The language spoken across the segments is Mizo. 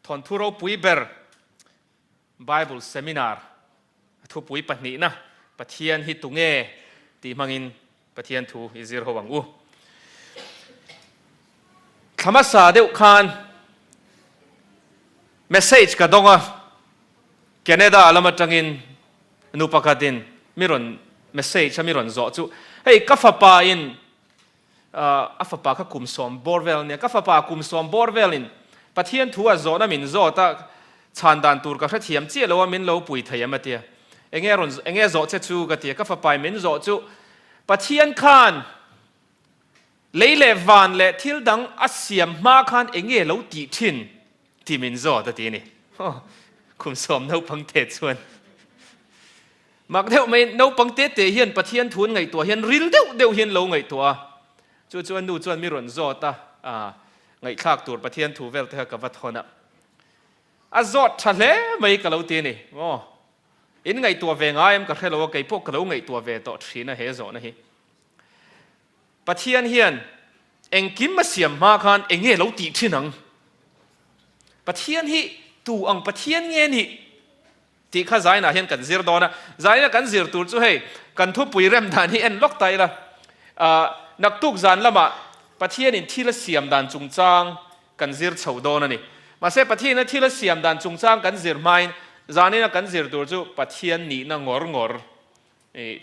Thawnthu ropui ber Bible Seminar thupui pahnihna Pathian hi tunge tih hmangin Pathian thu i zir ho ang u. Thla hmasa deuh khan message ka dawng a, Canada lam atangin nu pakhatin mi rawn message a mi rawn zawh chu, hei ka fapa in a fapa kha kum sawm bawr vel ania, ka fapa kum sawm bawr velin Pathian thu a zawhna min zawt a, chhan dan tur ka hrethiam chiah lo a, min lo pui thei em a tia. Enge rawn enge zawh che chu ka tia, ka fapa in min zawh chu Pathian khan lei leh van leh thil dang a siam hma khan enge lo tih thin tih min zawt a ti a ni. Kum sawm naupang te chuan Mak deuh mai, naupang te te hian Pathian thu an ngaihtuah hian ril deuh deuh hian lo ngaihtuah a. Chu chu a nu chuan mi rawn zawt a, a ngaihthlak tur Pathian thu vel te kha ka va thawn a. A zawt tha hle mai ka lo ti a ni. Aw, in ngaihtuah ve ngai em ka hre lo a, kei pawh ka lo ngaihtuah ve tawh thin a he zawhna hi. Pathian hian engkim a siam hma khan enge lo tih thin ang? Pathian hi tu ang Pathian nge nih? Tih kha zainah hian kan zir dawn a, zaina kan zir tur chu hei kan thupui rem dan hi en lawk ta ila, naktuk zan lamah Pathianin thil a siam dan chungchang kan zir chho dawn a ni. Mahse Pathianina thil a siam dan chungchang kan zir hmain zanina kan zir tur chu Pathian nihna ngawr ngawr,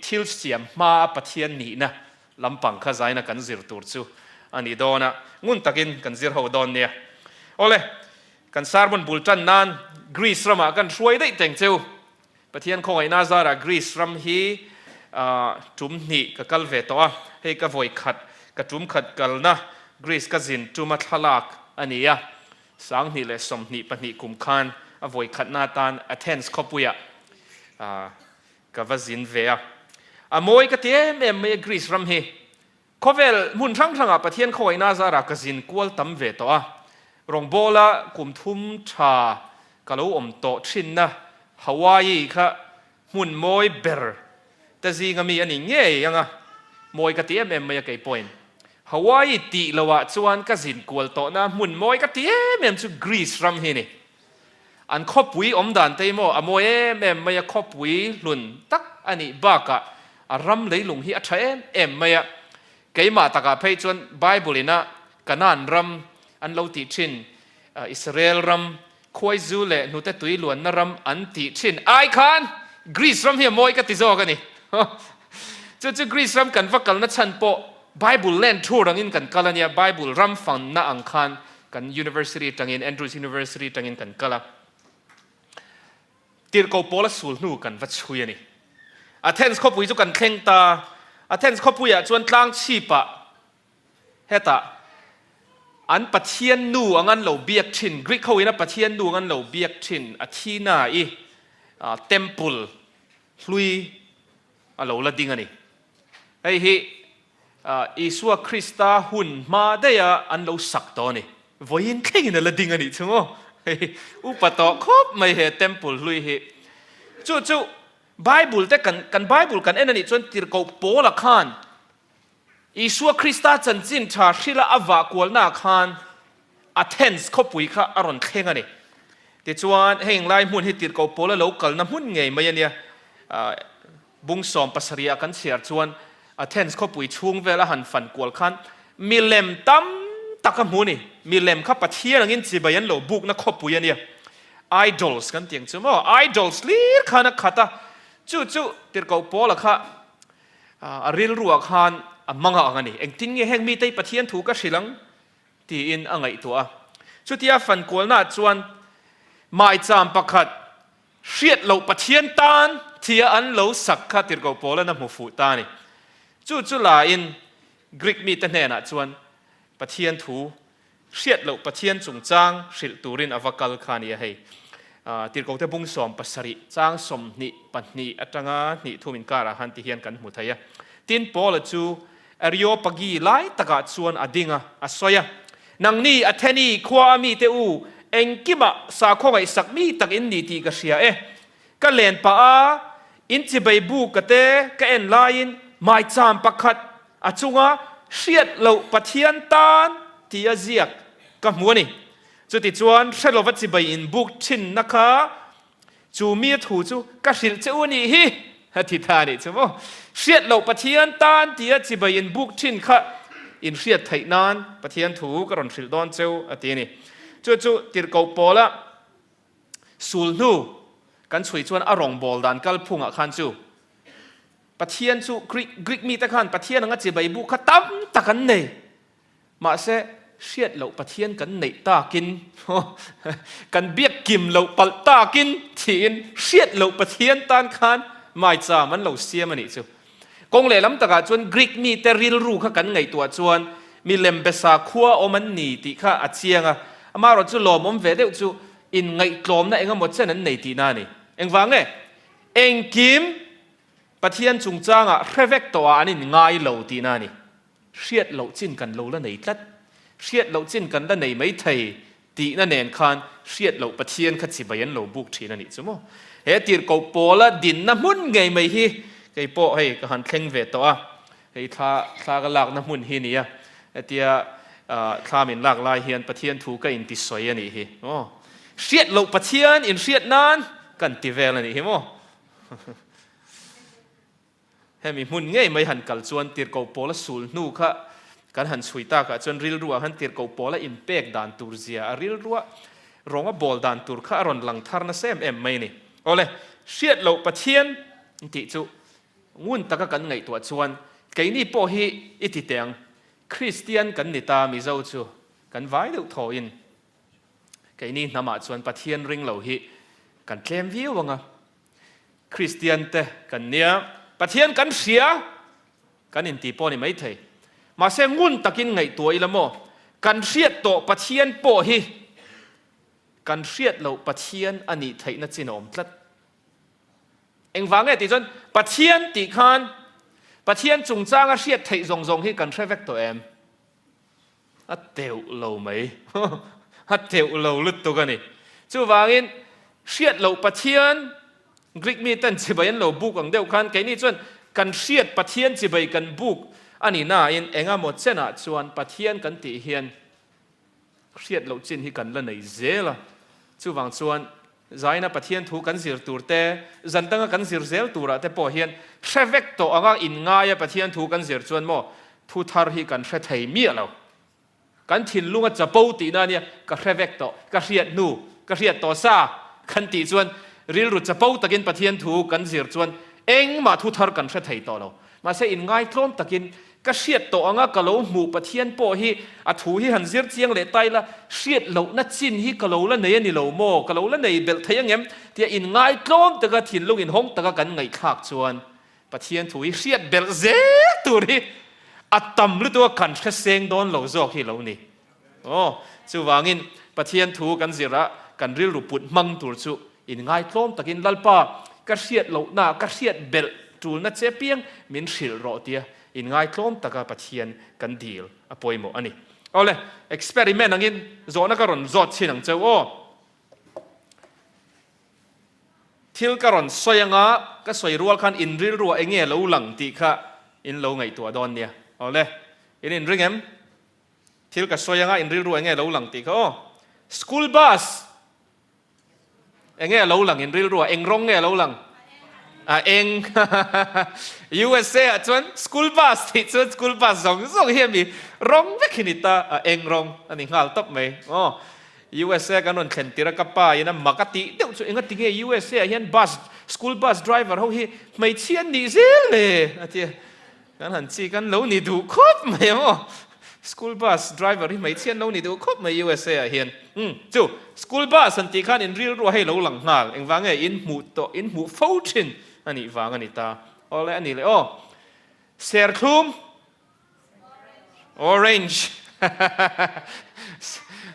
thil siam hmaa Pathian nihna lampang kha zaina kan zir tur chu a ni dawn a, ngun takin kan zir ho dawn nia. Awle, Kan sermon bul tan nan Greece ramah kan hruai daih teng cheu. Pathian khawngaihna zarah Greece ram hi tum hnih ka kal ve tawh a, hei ka vawi khat ka tum khat kalna Greece ka zin tuma thlalak a ni a, 2022 kum khan a vawi khatna atan Athens khawpuiah ka va zin ve a. A mawi ka ti em em mai a Greece ram hi. Khawvel hmun hrang hrangah Pathian khawngaihna zarah ka zin kual tam ve tawh a, rawngbawla kum thum tha ka lo awm tawh thinna Hawaii kha hmun mawi ber te zinga mi a ni ngei ang a, mawi ka ti em em mai a kei pawhin. Hawaii tih loah chuan ka zin kual tawhna hmun mawi ka ti em em chu Greece ram hi a ni. An khawpui awm dan te hi maw a mawi em em mai a, khawpui hlun tak a nih bakah a ram leilung hi a tha em em mai a. Keimah takah phei chuan Bible ina Kanaan ram an lo tih thin, Israel ram, khuaizu leh hnute tui luanna ram an tih thin ai khan Greece ram hi a mawi ka ti zawk a ni. Chu chu Greece ram kan va kalna chhan pawh Bible land tour angin kan kal a nia, Bible ram fanna ang khan Kan University atangin, Andrews University atangin kan kal a, Tirhkoh Paula sul hnu kan va chhui a ni. Athens khawpui chu kan thleng ta. Athens khawpuiah chuan tlang chhipah hetah an Pathian nu ang an lo biak thin, Greek ho ina Pathian nu ang an lo biak thin Athena-i temple hlui a lo la ding a ni. Hei hi Isua Krista hun hma daiha an lo sak tawh a ni. Vawiin thlengin a la ding a nih chu maw? Hei upa tawh khawp mai he temple hlui hi. Chu chu Bible te kan kan Bible kan en a nih chuan tirhkoh Paula khan Isua Krista chanchin tha hrila a vah kualnaah khan Athens khawpui kha a rawn thleng a ni. Tichuan heng lai hmun hi tirhkoh Paula lo kalna hmun ngei mai a nia. Bung 17 ah kan chhiar chuan Athens khawpui chhung vel a han fan kual khan milem tam tak a hmu a ni. Milem kha Pathian angin chibai an lo bukna khawpui a nia. Idols kan tih ang chu maw? Idols hlir khan a khat a. Chu chu tirhkoh Paula kha a rilruah khan a hmang a ang a ni. Engtin nge heng mite hi Pathian thu ka hrilh ang? tiin a ngaihtuah a. Chutia fan kualnaah chuan maicham pakhat Hriat loh Pathian tan thia an lo sak kha tirhkoh Paula'n a hmu fuh ta a ni. Chu chu laiin Greek mite hnenah chuan Pathian thu hriat loh Pathian chungchang hrilh turin a va kal kha a ni a hei. Tirhkohte bung 70 chang 22 atanga hnih thum inkarah han ti hian kan hmu thei a. Tin, Paula chu Areopagi lai takah chuan a ding a, a sawi a, Nangni Atheni khua a mite u, engkimah sakhaw ngaihsak mi tak in ni tih ka hria e. Ka len pah a, in chibei bu ka te ka en laiin maicham pakhat a chunga hriat loh Pathian tan tia ziak ka hmu a ni. Chutichuan, hre lova chibai inbuk thinna kha chu mi a thu chu ka hrilh che u a nih hi, a ti ta a nih chu maw. Hriat loh Pathian tan tia chibai inbuk thin kha inhriat theih nan Pathian thu ka rawn hrilh dawn cheu a ti a ni. Chu chu tirhkoh pawla sul hnu kan chhui chuan a rawngbâwl dan kalphungah khan chu Pathian chu Greek Greek mite khan Pathian anga chibai buk kha tam tak an nei. Mahse, hriat loh Pathian kan neih takin, kan biak kim loh palh takin thiin hriat loh Pathian tan khan maicham an lo siam a nih chu. Kawng lehlam takah chuan Greek mite rilru kha kan ngaihtuah chuan milem besa khua awm an ni tih kha a chiang a, amaherawh chu lawmawm ve deuh chu inngaihtlawmna engemaw chen an nei tihna a ni. Engvang nge? Engkim Pathian chungchangah hre vek tawhah an inngai lo tihna a ni. Hriat loh chin kan lo la nei tlat, hriat loh chin kan la nei mai thei tihna nen khan hriat loh Pathian kha chibai an lo buk thin a nih chu maw. He tirhkoh pawla dinna hmun ngei mai hi kei pawh hei ka han thleng ve tawh a, hei thla thla ka lakna hmun hi nia, hetia thla min lak lai hian Pathian thu ka inti sawi a nih hi maw. Hriat loh Pathian inhriat nan kan ti vel a nih hi maw. Hemi hmun ngei mai han kal chuan tirhkoh pawla sul hnu kha kan han chhui takah chuan rilruah han tirhkoh pawla inpek dan tur zia a rilruah rawng a bawl dan tur kha a rawn lang thar nasa em em mai a ni. Awle, hriat loh Pathian tih chu ngun taka kan ngaihtuah chuan keini pawh hi i ti teh ang, Kristian kan ni ta Mizo chu kan vai deuh thawhin keini hnamah chuan Pathian ring lo hi kan tlem viau ang a. Kristian te kan nia, Pathian kan hria kan inti pawh a ni maithei. Mahse ngun takin ngaihtuah ila maw, kan hriat tawh Pathian pawh hi kan hriat loh Pathian a nih theihna chin a awm tlat. Engvang nge tih chuan Pathian tih khan Pathian chungchanga hriat theih zawng zawng hi kan hre vek tawh em? A teuh lo mai. A teuh lo lutuk a ni. Chuvangin, hriat loh Pathian, Greek mi ten chibai an lo buk ang deuh khan keini chuan kan hriat Pathian chibai kan buk a ni nain engemaw chenah chuan Pathian kan tih hian hriat loh chin hi kan la nei zel a. Chuvang chuan Zaina Pathian thu kan zir tur te, zan danga kan zir zel turah te pawh hian hre vek tawh anga inngaia Pathian thu kan zir chuan maw thu thar hi kan hre thei miah lo. Kan thinlunga chapo tihna ania ka hre vek tawh, ka hriat hnu, ka hriat tawh sa kan tih chuan rilru chapo takin Pathian thu kan zir chuan engmah thu thar kan hre thei tawh lo. Mahse inngaitlawm takin ka hriat tawh anga ka lo hmuh Pathian pawh hi a thu hi han zir chiang leh ta ila, hriat lohna chin hi ka lo la nei a ni lo maw, ka lo la nei belh thei angem tia inngaitlawm taka thinlung inhawng taka kan ngaihthlak chuan Pathian thu hi hriat belh zel tur hi a tam lutuk a kan hre seng dawn lo zawk hi lo ni. Aw, chuvangin Pathian thu kan zir a, kan rilru put hmang tur chu inngaitlawm takin Lalpa, ka hriat lohna, ka hriat belh tulna che piang min hrilh rawh tia inngaitlawm taka Pathian kan dil a pawimawh a ni. Awle, experiment angin zawhna ka rawn zawt chhin ang cheu aw. Thil ka rawn sawi anga ka sawi rual khan in rilruah enge lo lang tih kha in lo ngaihtuah dawn nia. Awle, in inring em? Thil ka sawi anga in rilru enge lo lang tih kha aw. School bus enge lo lang in rilru ah eng rawng nge lo lang? A eng. USA ah chuan school bus tih chuan school bus zawng zawng hi ami rawng vek hi ni ta a eng rawng a ni nghal tawp mai aw. USA kan rawn thlen tir a ka pa in a mak a tih deuh chu enga tinge USA ah hian bus school bus driver ho hi hmeichhia an nih zel le a ti a. Kan han chi kan lo ni duh khawp mai ang aw. School bus driver hi hmeichhia an lo ni duh khawp mai USA ah hian. Umm chu school bus han tih khan in rilru a hei lo lang nghal. Engvang nge in hmuh tawh in hmuh fo thin a nih vang a ni ta. Awle a ni leh aw. Serthlum Orange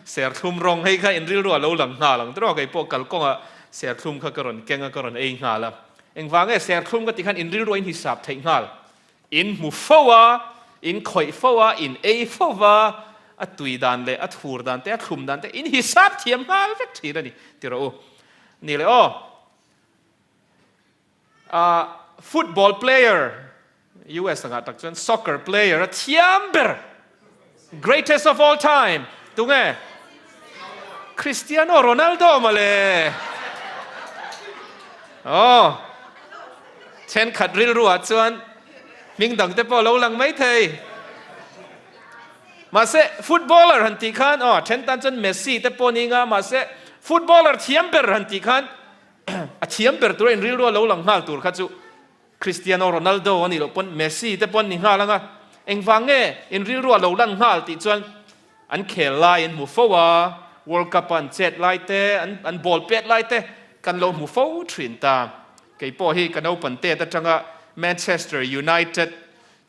Serthlum rawng hei kha in rilru a lo lang nghal ang tiraw kei pawh kalkawngah serthlum kha ka rawn keng a ka rawn ei nghal a. Engvang nge serthlum ka tih khan in rilru a in hisap theih nghal. In hmu fo a, in khawih fo a, in ei fo va, a tui dan leh a thur dan te a thlum dan te in hisap thiam nghal vek thin a ni tiraw u. Ni leh aw. A football player US angah tak chuan soccer player a thiam ber greatest of all time tunge? Cristiano Ronaldo mawle! Aw, thenkhat rilruah chuan hming dang te pawh a lo lang maithei. Mahse, footballer han tih khan, aw, then tan chuan Messi te pawh ni nga, mahse, footballer thiam ber han tih khan a thiam ber tura inrilru a lo lang nghal tur kha chu Cristiano Ronaldo a nih loh pawn Messi te pawn ni nghal ang a, engvang nge inrilru a lo lan nghal tih chuan an khel lai an hmu fo a, World Cup a an chet lai te, an ball pet lai te kan lo hmu fo thin ta. Kei pawh hi ka naupan tet atanga Manchester United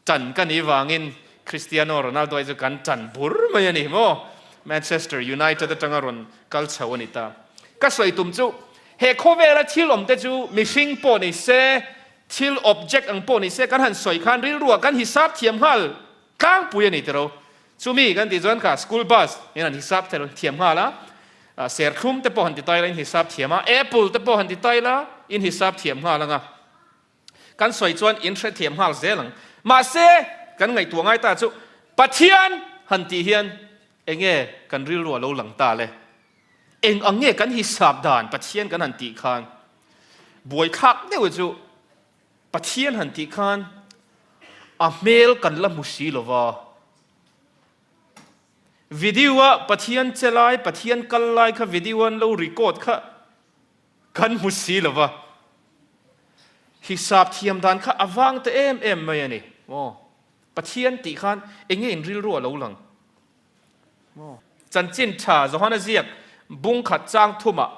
Tan ka nih vangin Cristiano Ronaldo hi chu kan tan bur mai a ni maw? Manchester United atanga rawn kal chho a ni ta. Ka sawi tum chu he khawvela thil awm te chu mihring pawh ni se, thil object ang pawh ni se kan han sawi khan rilruah kan hisap thiam nghal tlangpui a ni tiro. Chumi kan tih chuan kha school bus in han hisap thiam nghal a, serthlum te pawh han ti taila in hisap thiam a, apple te pawh han ti taila in hisap thiam nghal ang a. Kan sawi chuan in hrethiam nghal zel ang. Mahse, kan ngaihtuah ngai ta chu Pathian han tih hian enge kan rilru a lo lang ta le? Eng ang nge kan hisap dan Pathian kan han tih khan? Buaithlak deuh chu Pathian han tih khan a hmel kan la hmu si lo va. Video-a Pathian che lai, Pathian kal lai kha video-a an lo record kha Kan hmu si lo va, hisap thiam dan kha a vang ta em em mai a ni maw? Pathian tih khan eng nge in rilru a lo lang maw? Chanchin tha Johana ziak bung khat chang thumah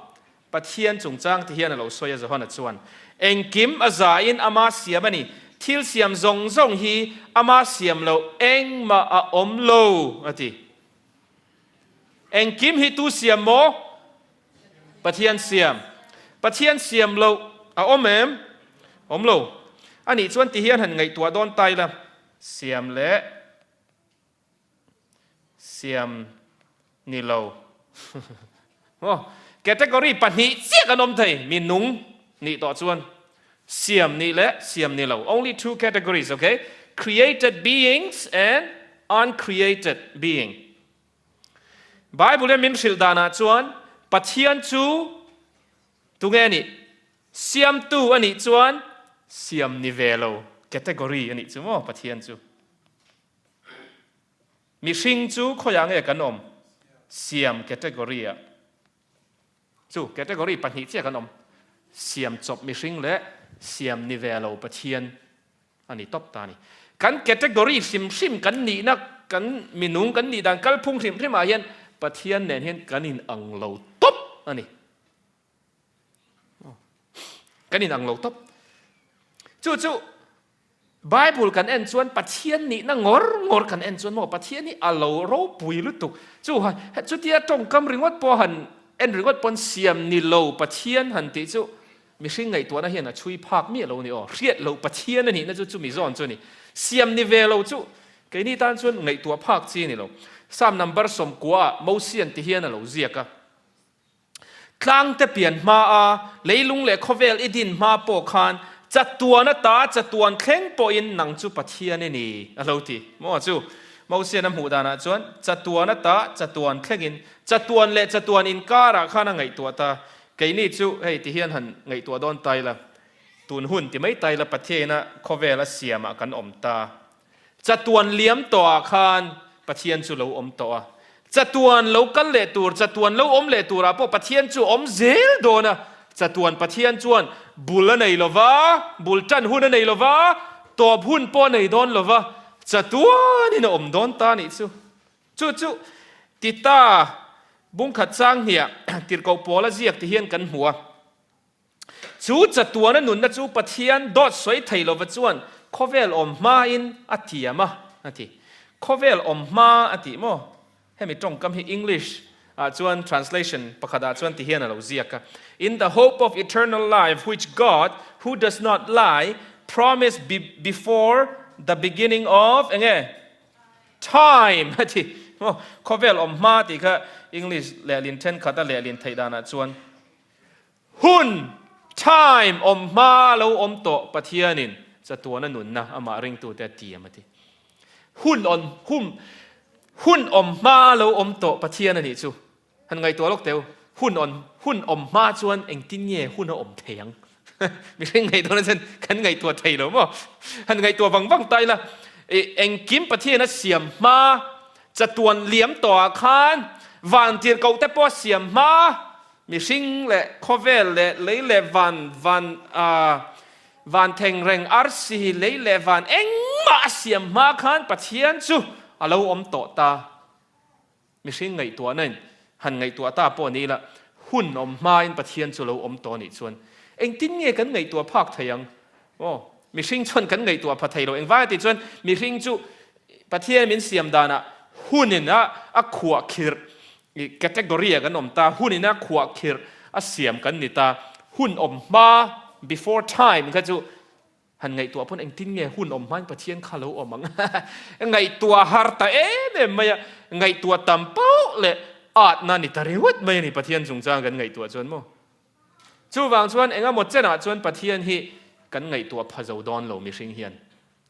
Pathian chungchang ti hian a lo sawi a Johana chuan, Engkim a zain ama siam a ni, thil siam zawng zawng hi ama siam loh engmah a awm lo a ti. Engkim hi tu siam maw? Pathian siam. Pathian siam loh a awm em? Awm lo. A nih chuan ti hian han ngaihtuah dawn ta ila. Siam leh siam ni lo. Maw? Category pahnih chiah kan awm thei, mi nung nih tawh chuan. Siam nih leh siam ni lo. Only two categories, okay? Created beings and uncreated being. Bible-in min hrilh danah chuan Pathian chu tunge a nih? Siamtu a nih chuan siam ni ve lo category a nih chu maw Pathian chu? Mihring chu khawiah nge kan awm? Siam category-ah. Chu category pahnih chiah kan awm, siam chawp mihring leh siam ni ve lo Pathian. A ni tawp ta a ni. Kan category hrim hrim kan nihna, kan minung kan nih dan kalphung hrim hrimah hian Pathian nen hian kan inang lo tawp a ni. Kan inang lo tawp. Chu chu Bible kan en chuan Pathian nihna ngawr ngawr kan en chuan maw Pathian hi a lo ropui lutuk. Chu chutia tawngkam ringawt pawh han en ringawt pawn siam ni lo Pathian han tih chu Mihring ngaihtuahna hian a chhui phak miah lo a ni aw. Hriat loh Pathian a nihna chu chumi zawn chu a ni. Siam ni ve lo chu keini tan chuan ngaihtuah phak chi a ni lo. Psalm number 90 ah Mosian ti hian a lo ziak a, Tlangte pian hma a, leilung leh khawvel i din hma pawh khan chatuan ata chatuan thleng pawhin nang chu Pathian i ni a lo ti. Maw chu Mosian a hmuh danah chuan chatuan ata chatuan thlengin chatuan leh chatuan inkarah khan a ngaihtuah ta. Keini chu hei ti hian han ngaihtuah dawn ta ila, tun hun ti mai ta ila Pathiaina khawvel a siamah kan awm ta. Chatuan liam tawhah khan Pathian chu lo awm tawh a, chatuan lo kal leh tur, chatuan lo awm leh turah pawh Pathian chu awm zel dawn a, chatuan Pathian chuan bul a nei lo va, bul tan hun a nei lo va, tawp hun pawh a nei dawn lo va, chatuanin a awm dawn ta nih chu. Chu chu Tita bungkhat chang hniah tirhkoh pawl a ziak ti hian kan hmu a. Chu chatuana nunna chu Pathian dawt sawi thei lova chuan khawvel awm hmain a tiam a, a ti. Khawvel awm hma a tih maw? Hemi tawngkam hi English ah chuan translation pakhat ah chuan ti hian a lo ziak a, In the hope of eternal life which God, who does not lie, promised before the beginning of enge? Time a ti maw? Khawvel awm hma tih kha English lehlin thenkhat a lehlin theih danah chuan hun, time, awm hma lo awm tawh Pathianin chatuana nunna amah ringtute a tiam a ti. Hun awm, hun, hun awm hma lo awm tawh Pathian a nih chu. Han ngaihtuah lawk teu, hun awn hun awm hma chuan engtin nge hun a awm thei ang? Mihring ngaihtuahna chuan kan ngaihtuah thei lo maw? Han ngaihtuah vang vang ta ila, engkim Pathian a siam hma, chatuan liam tawhah khan vantirhkoh te pawh a siam hma, mihring leh khawvel leh lei leh van van van thengreng arsi lei leh van engmah a siam hma khan Pathian chu a lo awm tawh ta. Mihring ngaihtuahna in han ngaihtuah ta pawh ni ila, hun awm hmain Pathian chu lo awm tawh anih chuan engtin nge kan ngaihtuah phak thei ang? Aw, mihring chuan kan ngaihtuah pha thei lo. Engvanga tih chuan mihring chu Pathian min siam danah hunin a a khuah khirh category ah kan awm ta, hunin a khuah khirh a siam kan ni ta. Hun awm hma, before time, kha chu Han ngaihtuah pawn engtin nge hun awm hmain Pathian kha lo awm ang? Ngaihtuah har ta em em mai a, ngaihtuah tam poh leh atna ni ta ringawt mai a ni Pathian chungchang kan ngaihtuah chuan maw? Chuvang chuan engemaw chenah chuan Pathian hi kan ngaihtuah pha zo dawn lo mihring hian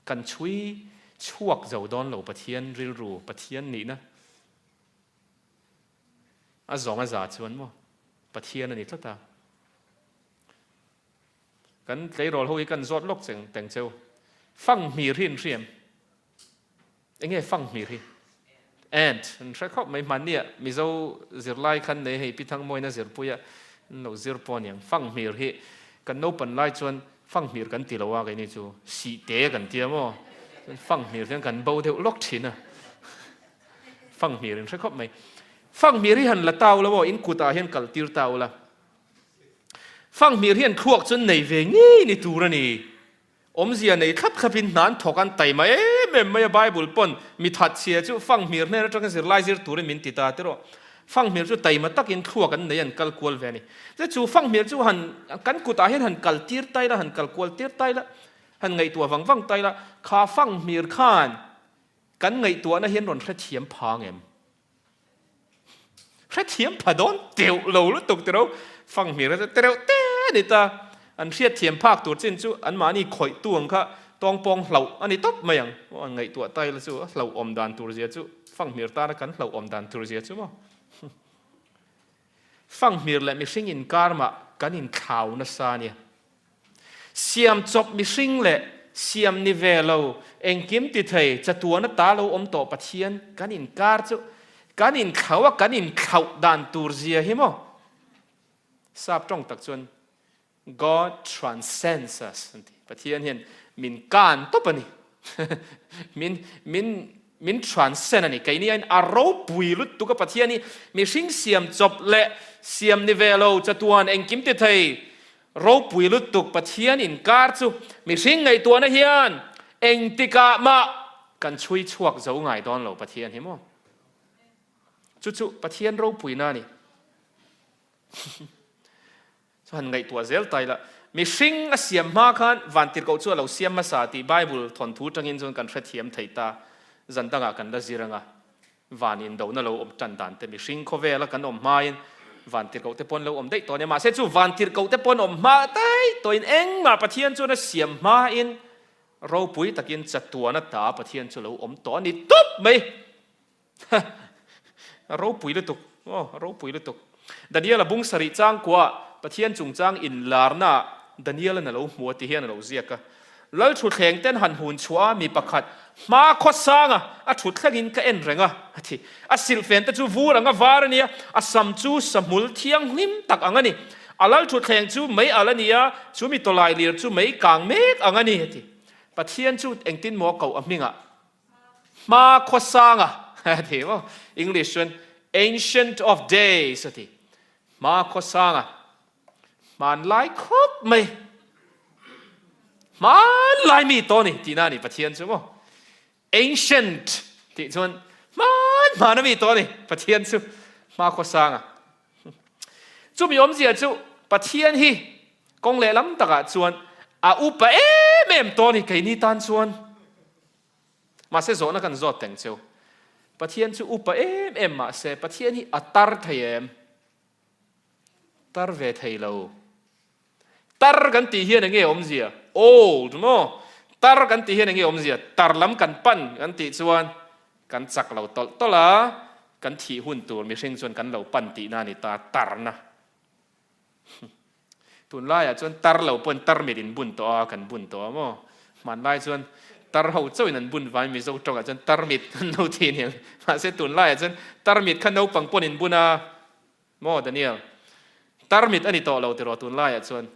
kan chhui chhuak zo dawn lo Pathian rilru, Pathian nihna a zawng a za chuan maw Pathian a ni tlat a. Kan tleirawl ho hi kan zawt lawk cheng teng cheu. Fang hmir hi an hri em? Enge fang hmir hi? Ant an hre khawp mai hmannia Mizo zirlai khan nei hei Pi Thangmawina zirpuia an lo zir pawh aniang. Fang hmir hi kan naupan lai chuan fang hmir kan ti lo a keini chu sihte kan tia maw? Chuan fang hmir hian kan bo deuh lawk thin a. Fang hmir in hre khawp mai. Fang hmir hi han la ta ula maw in kutah hian kal tir ta ula. Fanghmir hian thluak chu nei ve ngei ni tur a ni. Awmzia nei thlap thlapin hna an thawk an taima em em mai a, Bible pawn mi thatchhia chu fanghmir hnen atanga zirlai zir turin min ti ta tiraw. Fanghmir chu taima takin thluak an nei an kal kual ve a ni. Chuti chu fanghmir chu han kan kutah hian han kal tir tai la, han kal kual tir tai la, han ngaihtuah vang vang tai la, kha fanghmir khan kan ngaihtuahna hian rawn hrethiam phang em? Hrethiam pha dawn teuh lo lutuk tiro fanghmir te tereuh te a ni ta. An hriatthiam phak tur chin chu anmahni khawihtu ang kha tawngpawng hlauh a ni tawp mai ang. Aw an ngaihtuah ta ila chu a hlauhawm dan tur zia chu fanghmir tana kan hlauhawm dan tur zia chu maw. Fanghmir leh mihring inkar mah kan inthlau nasa a nia. Siam chawp mihring leh siam ni ve lo, engkim ti thei, chatuana ta lo awm tawh Pathian kan inkar chu kan inthlauh a, kan inthlauh dan tur zia hi maw? Sap tawng tak chuan God transcends us an ti. Pathian hian min kan tawp a ni. Min, min, min transcend a ni. Keini aiin a ropui lutuk a Pathian hi mihring siam chawp leh siam ni ve lo, chatuan engkim ti thei, Ropui lutuk Pathian inkar chu mihring ngaihtuahna hian engtikah mah kan chhui chhuak zo ngai dawn lo Pathian hi maw? Chu chu Pathian ropuina a ni. Chu han ngaihtuah zel ta ila, mihring a siam hma khan vantirhkoh chu a lo siam hmasa tih Bible thawnthu tangin chuan kan hrethiam thei ta, zan dangah kan la zir anga. Van indona lo awm tan dan te mihring khawvela kan awm hmain van tirhkoh te pawn lo awm daih tawh a nia. Mahse chu van tirhkoh te pawn awm hma daih tawhin engmah Pathian chuan a siam hmain ropui takin chatuan ata Pathian chu lo awm tawh a ni tawp mai. A ropui lutuk, aw a ropui lutuk. Daniel-a bung sarih changkua Pathian chungchang inlarnaah Daniel-an a lo hmu a ti hian a lo ziak a. Lal thutthleng ten han hun chhuah a, mi pakhat hma khawsanga a thutthlengin ka en reng a, a ti. A silhfen te chu vur anga var a ni a, a sam chu sahmul thianghlim tak ang a ni. A lal thutthleng chu mei al a ni a, chu mi tawlai lir chu mei kang mek ang a ni, a ti. Pathian chu engtin maw a koh a hmingah? Hma khawsanga, a ti maw? English chuan Ancient of Days a ti. Hma khawsanga. Hmanlai khawp mai. Hmanlai mi tawh ni tihna a ni Pathian chu maw. Ancient tih chuan hman hmana mi tawh ni Pathian chu hma khawsanga. Chumi awmzia chu Pathian hi kawng lehlam takah chuan a upa em em tawh ni keini tan chuan. Mahse zawhna kan zawt teng cheu. Pathian chu upa em em mahse Pathian hi a tar thei em? Tar ve thei lo. Tar kan tih hian enge awmzia? Old maw? Tar kan tih hian enge awmzia? Tar lam kan pan kan tih chuan kan chak lo tawlh tawlh a, Kan thih hun tur mihring chuan kan lo pan tihna a ni ta, tarna. Tunlaiah chuan tar lo pawhin tarmit in bun tawh a, kan bun tawh a maw? Hmanlai chuan tar ho chauhin an bun vain Mizo tawngah chuan tarmit an lo ti aniang. Mahse tunlaiah chuan tarmit kha naupang pawn in bun a maw Daniel? Tarmit a ni tawh lo tiraw tunlaiah chuan.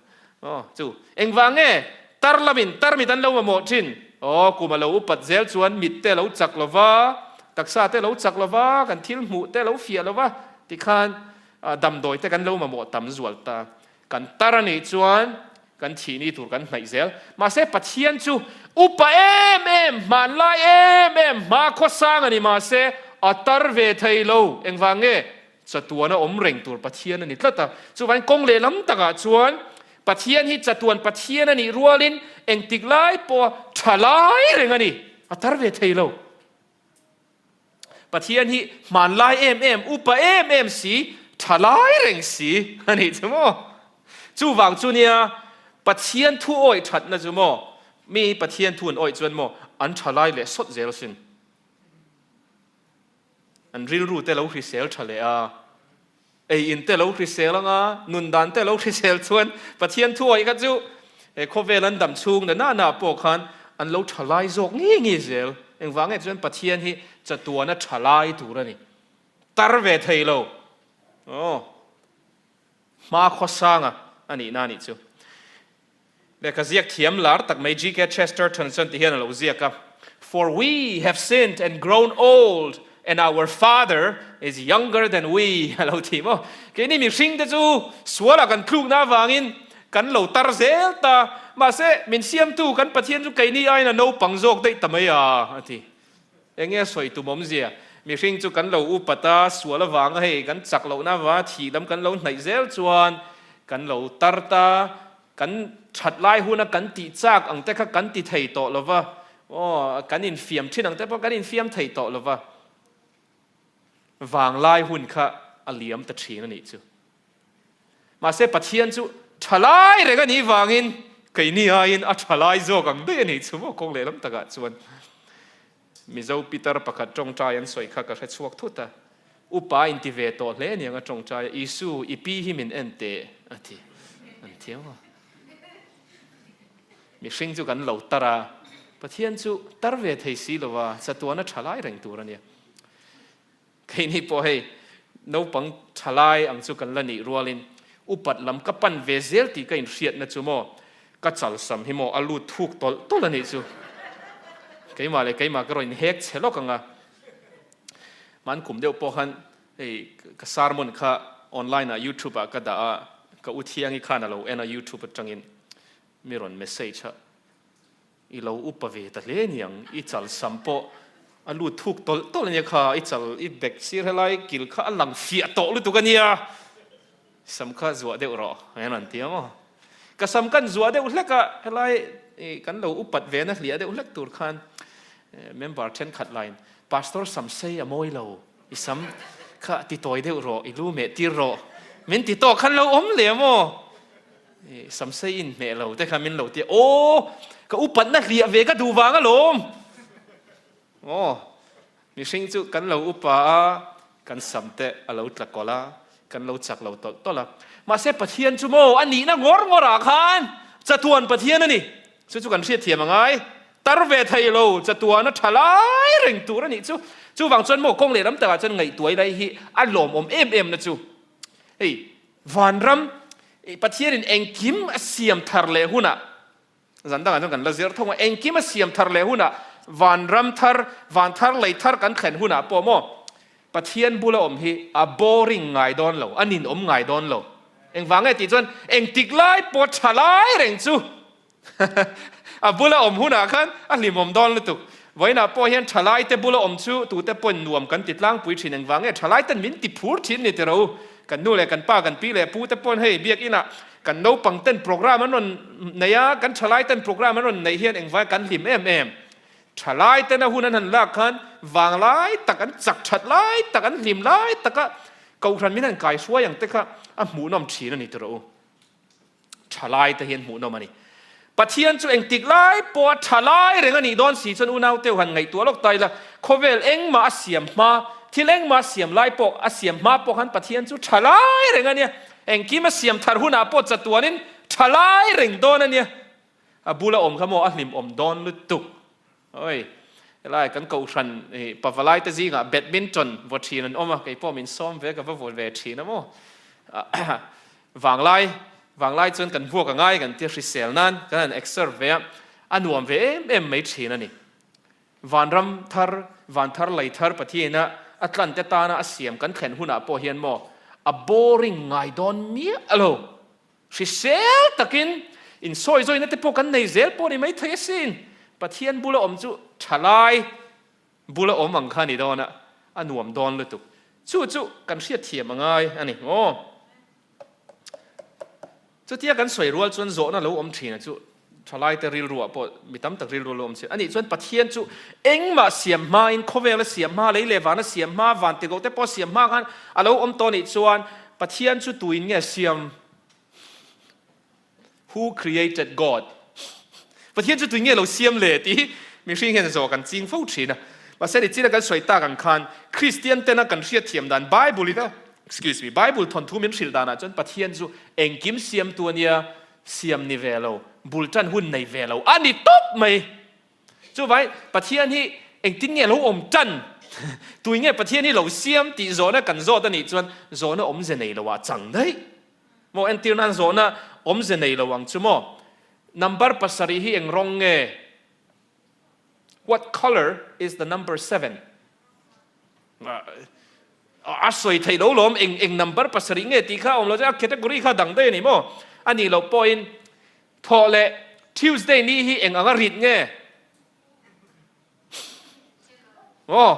Aw chu engvang nge tar lamin tarmit an lo mamawh thin? Aw kum a lo upat zel chuan mit te a lo chak lova, taksa te a lo chak lova, kan thil hmuh te a lo fiah lova tikhan Damdawi te kan lo mamawh tam zual ta. Kan tar a nih chuan kan thih ni tur kan hnaih zel. Mahse Pathian chu upa em em, hmanlai em em, hma khawsang a ni mahse a tar ve thei lo. Engvang nge? Chatuana awm reng tur Pathian a ni tlat a. Chuvangin kawng lehlam takah chuan Pathian hi chatuan Pathian a nih rualin engtik lai pawha tha lai reng a ni. A tar ve thei lo. Pathian hi hmanlai em em, upa em em si, thalai reng si a nih chu maw? Chuvang chu nia Pathian thu awih thatna chu maw? Mi Pathian thu an awih chuan maw an thalai leh sawt zel sin. An rilru te lo hrisel tha leh a. Ei in te lo hrisel anga, nun dan te lo hrisel chuan Pathian thuawih kha chu he khawvel an dam chhung na nana pawh khan an lo tha lai zawk ngei ngei zel. Engvang nge chuan Pathian hi chatuana tha lai tur a ni. Tar ve thei lo. Aw. Hma khawsanga a nihna a nih chu. Lehkha ziak thiam lar tak mai GK Chesterton chuan ti hian a lo ziak a, For we have sinned and grown old and our father is younger than we a lo ti maw? Keini mihring te chu sualah kan tlukna avangin kan lo tar zel ta, mahse min siamtu kan Pathian chu keini aiin a naupang zawk daih ta mai a, a ti. Enge a sawi tum awmzia? Mihring chu kan lo upat a, sual avanga hei kan chak lohna avanga thih lam kan lo hnaih zel chuan kan lo tar ta, Kan that lai huna kan tih chak ang te kha kan ti thei tawh lo va, aw, kan infiam thin ang te pawh kan infiam thei tawh lo va, vanglai hun kha a liam ta thin a nih chu. Mahse Pathian chu tha lai reng a nih vangin keini aiin a tha lai zawk ang daih a nih chu maw kawng lehlam takah chuan. Mizo Pitar pakhat tawngtai an sawi kha ka hre chhuak thut a, Upa inti ve tawh hle aniang a tawngtai a, Isu, i pi hi min en teh, a ti. An thiam a. Mihring chu kan lo tar a, Pathian chu tar ve thei si lo va, chatuana tha lai reng tur a nia. Keini pawh hei naupang thalai ang chu kan la nih rualin upat lam ka pan ve zel tih ka inhriatna chu maw ka chalsam hi maw a lut thuk tawlh tawlh a nih chu. Keimah leh keimah ka rawn inhek chhe lawk ang a. Hman kum deuh pawh khan hei ka sermon kha online ah youtube ah ka dah a, ka u Thiangi khan a lo en a youtube atangin mi rawn message a. I lo upa ve ta hle niang, i chal sam pawh a lut thuk tawlh tawlh ania kha, i chal i bek sir helai kil kha a lang fiah tawh lutuk ania, sam kha zuah deuh rawh a rawn ti a maw. Ka sam kan zuah deuh hlek a, helai kan lo upat ve na hliah deuh hlek tur khan member thenkhat laiin Pastor sam sei a mawi lo, i sam kha ti tawi deuh rawh, i lu meh tir rawh min ti tawk khan lo awm leh a maw. Samsei in hmeh lo te kha min lo ti a, aw ka upatna hliah ve ka duh vang alawm. Aw mihring chu kan lo upa a, kan sam te a lo tla kawlh a, kan lo chak lo tawlh tawlh a. Mahse Pathian chu maw a nihna ngawr ngawr ah khan chatuan Pathian a ni. Chu chu kan hriatthiam a ngai. Tar ve thei lo chatuan a tha lai reng tur a nih chu. Chuvang chuan maw kawng lehlam takah chuan ngaihtuai lai hi a lawmawm em em na chu. Hei Vanram Pathianin engkim a siam thar leh hunah, zan dangah chuan kan la zir thung a, engkim a siam thar leh hunah, vanram thar, van thar lei thar kan thlen hunah pawh maw, Pathian bula awm hi a boring ngai dawn lo, a ninawm ngai dawn lo. Engvang nge tih chuan engtik lai pawh tha lai reng chu A bula awm hunah khan a hlimawm dawn lutuk. Vawiinah pawh hian thalaite bula awm chu tute pawhin nuam kan ti tlangpui thin. Engvang nge thalaiten min ti phur thin ni tiro u? Kan nu leh kan pa, kan pi leh pu te pawhin hei biakinah kan naupang ten program an rawn nei a, kan thalaiten program an rawn neih hian engvang kan hlim em em. Thalaiten a hun an han lak khan vanglai tak an chak that lai tak an hlim lai taka kohhran min han kaihruai ang te kha a hmuhnawm thin a ni tiro u. Thalai te hian hmuhnawm a ni. Pathian chu engtik lai pawha thalai reng a nih dawn si chuan unau teu han ngaihtuah lawk ta ila, khawvel engmah a siam hma, Thil engmah siam lai pawh, a siam hma pawh khan Pathian chu tha lai reng a nia. Engkim a siam thar hunah pawh chatuanin tha lai reng dawn a nia. A bula awm kha maw a hlimawm dawn lutuk. Oi, helai kan kohhran pavalai te zingah badminton vaw thin an awm a, kei pawh min sawm ve ka va vaw ve thin a maw. Vanglai, vanglai chuan kan vuak a ngai kan tia hrisel nan kan han exer ve a, a nuam ve em em mai thin a ni. Vanram thar, van thar lei thar Pathian-a a tlan te tana a siam kan thlen hunah pawh hian maw a boring ngai dawn miah lo. Hrisel takin insawi zawina te pawh kan nei zel pawh ni maithei asin. Pathian bula awm chu thalai bula awm ang kha a ni dawn a, a nuam dawn lutuk. Chu chu kan hriatthiam a ngai a ni maw? Chutia kan sawi rual chuan zawhna lo awm thin a chu thalaite rilruah pawh mi tam tak rilru lo awm thin. Anih chuan Pathian chu engmah siam hmain khawvel a siam hma, lei leh van a siam hma, van tigoh te pawh a siam hma khan a lo awm tawh anih chuan Pathian chu tuin nge siam? Who created God? Pathian chu tuin nge lo siam le tih hi mihring hian zawh kan ching fo thin a. Mahse nichina kan sawi tak ang khan Kristian tena kan hriatthiam dan Bible in a Excuse me, Bible thawnthu min hrilh danah chuan Pathian chu engkim siamtu a nia, siam ni ve lo, bul tan hun nei ve lo a ni tawp mai. Chuvangin Pathian hi engtin nge lo awm tan? Tui nge Pathian hi lo siam tih zawhna kan zawt a nih chuan zawhna awmze nei lo ah chang daih. Maw entir nan zawhna awmze nei lo ang chu maw? Number pasarih hi eng rawng nge? What colour is the number seven? A sawi theih lo lawm, eng eng number pasarih nge tih kha a awm lo chuan a category kha dang daih a ni maw? A nih loh pawhin thawh leh Tuesday ni hi eng anga rit nge? Aw,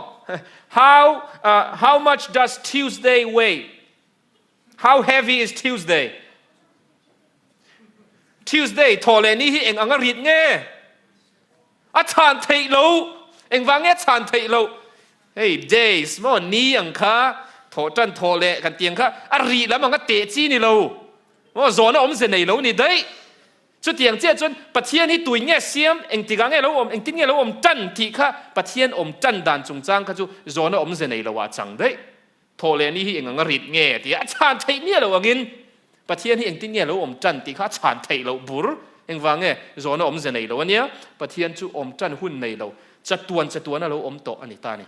how how much does Tuesday weigh? How heavy is Tuesday? Tuesday thawh leh ni hi eng anga rit nge? A chhan theih lo. Engvang nge a chhan theih loh? Hei days maw ni ang kha thawh tan thawh leh kan tiang kha a rih lam ang a teh chi ni lo. Maw zawhna awmze nei lo ni daih. Chutiang chiah chuan Pathian hi tui nge siam, engtikah nge lo awm, engtin nge lo awm tan tih kha Pathian awm tan dan chungchang kha chu zawhna awmze nei lo ah chang daih. Thawh leh ni hi eng anga rit nge tih a chhan theih miah loh angin Pathian hi engtin nge lo awm tan tih kha a chhan theih loh bur. Engvang nge? Zawhna awmze nei lo a nia. Pathian chu awm tan hun nei lo, chatuan chatuan a lo awm tawh a ni ta a ni.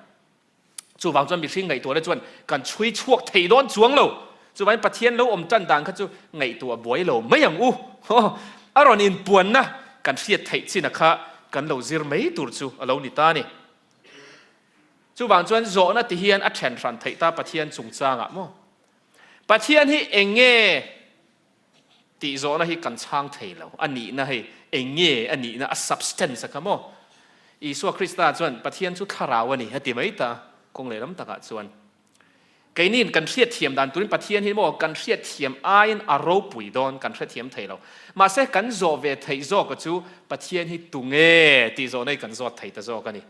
Chuvang chuan mihring ngaihtuahna chuan kan chhui chhuak thei dawn chuang lo. Chuvangin Pathian lo awm tan dan kha chu ngaihtuah buai lo mai ang u. A rawn inpuanna kan hriat theih chin a kha kan lo zir mai tur chu a lo ni ta a ni. Chuvang chuan zawhna ti hian a then hran theih ta Pathian chungchangah maw? Pathian hi eng nge tih zawhna hi kan chhang thei lo. A nihna hei eng nge a nihna, a substance a kha maw? Isua Krista chuan Pathian chu thlarau a ni a ti mai ta kawng lehlam takah chuan. Keiniin kan hriatthiam dan turin Pathian hi maw kan hriatthiam aiin a ropui dawn kan hrethiam thei lo. Mahse kan zawh ve theih zawka chu Pathian hi tunge tih zawhna hi kan zawt thei ta zawk a ni.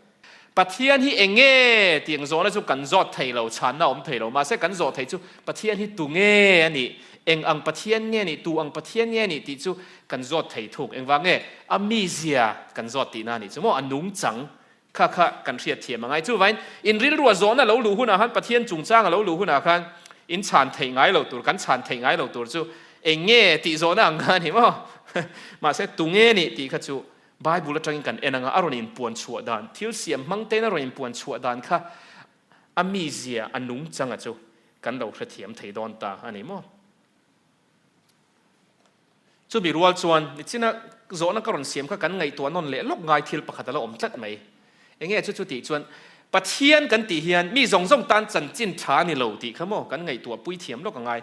Pathian hi eng nge tih ang zawhna chu kan zawt thei lo, chhanna a awm thei lo. Mahse kan zawh theih chu Pathian hi tu nge a nih, eng ang Pathian nge a nih, tu ang Pathian nge a nih tih chu kan zawt thei thung. Engvang nge? A mizia kan zawt tihna a nih chu maw? A nungchang kha kha kan hriatthiam a ngai. Chuvain in rilrua zawhna lo luh hunah khan Pathian chungchang a lo luh hunah khan in chhan theih ngai lo tur, kan chhan theih ngai lo tur chu eng nge tih zawhna ang kha a ni maw? Mahse tu nge a nih tih kha chu Bible atangin kan en anga a rawn inpuan chhuah dan, thil siam hmang tein a rawn inpuan chhuah dan kha a mizia, a nungchanga chu kan lo hrethiam thei dawn ta a ni maw? Chumi rual chuan nichina zawhna ka rawn siam kha kan ngaihtuah nawn leh lawk ngai thil pakhat a la awm tlat mai. Enge chu chu tih chuan Pathian kan tih hian mi zawng zawng tan chanchin tha a ni lo tih kha maw kan ngaihtuah pui thiam lawk a ngai.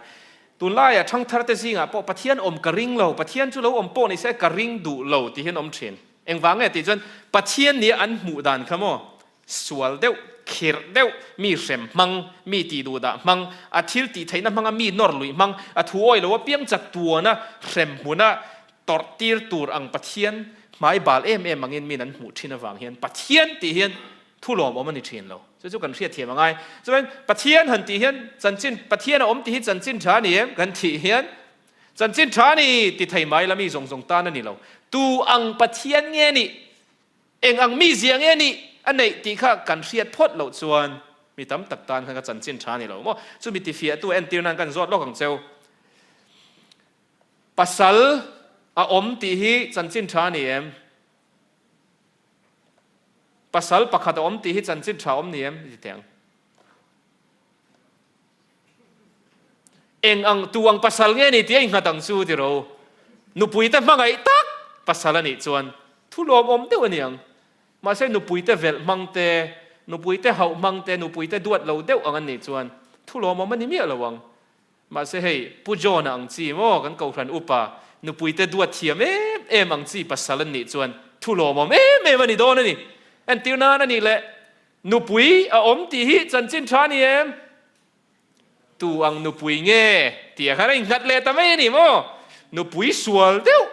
Tunlaia ṭhangtharte zingah pawh Pathian awm ka ring lo, Pathian chu lo awm pawh ni se ka ring duh lo tih hian awm ṭhin. Engvang nge tih chuan Pathian nia an hmuh dan kha maw sual deuh, khirh deuh, mi hrem hmang, mi tih duh dah hmang, a thil tih theihna hmanga mi nawr luih hmang, a thu awi lo apiang chatuana hrem hmuna tawrh tir tur ang Pathian hmai bal em em angin min an hmuh ṭhin avang hian Pathian tih hian thu lawmawm a ni ṭhin lo. Chu chu kan hriatthiam a ngai. Chuan Pathian han tih hian chanchin, Pathian a awm tih hi chanchin ṭha a ni em? Kan tih hian chanchin ṭha a ni ti thei mai la mi zawng zawng tan a ni lo. Tu ang Pathian nge nih? Eng ang mizia nge nih a neih tih kha kan hriat phawt loh chuan. Mi tam tak tan khan ka chanchin tha a ni lo maw? Chumi tifiahtu entir nan kan zawt lawk ang cheu. Pasal a awm tih hi chanchin tha a ni em? Pasal pakhat a awm tih hi chanchin tha awm ni em? Ti teh ang. Eng ang tu ang pasal nge ni tih a innghat ang chu ti ro. Nupui te hmangaih tak pasal a nih chuan thu lawmawm deuh a ni ang. Mahse nupui te velh hmang te, nupui te hauh hmang te, nupui te duat lo deuh ang an nih chuan thu lawmawm a ni miah lo ang. Mahse hei Pu John-a ang chi maw kan kohhran upa nupui te duat thiam em em ang chi pasal an nih chuan thu lawmawm em em a ni dawn a ni. Entir nan a nih leh nupui a awm tih hi chanchin tha a ni em? Tu ang nupui nge tih ah khan a innghat leh ta mai a ni maw? Nupui sual deuh,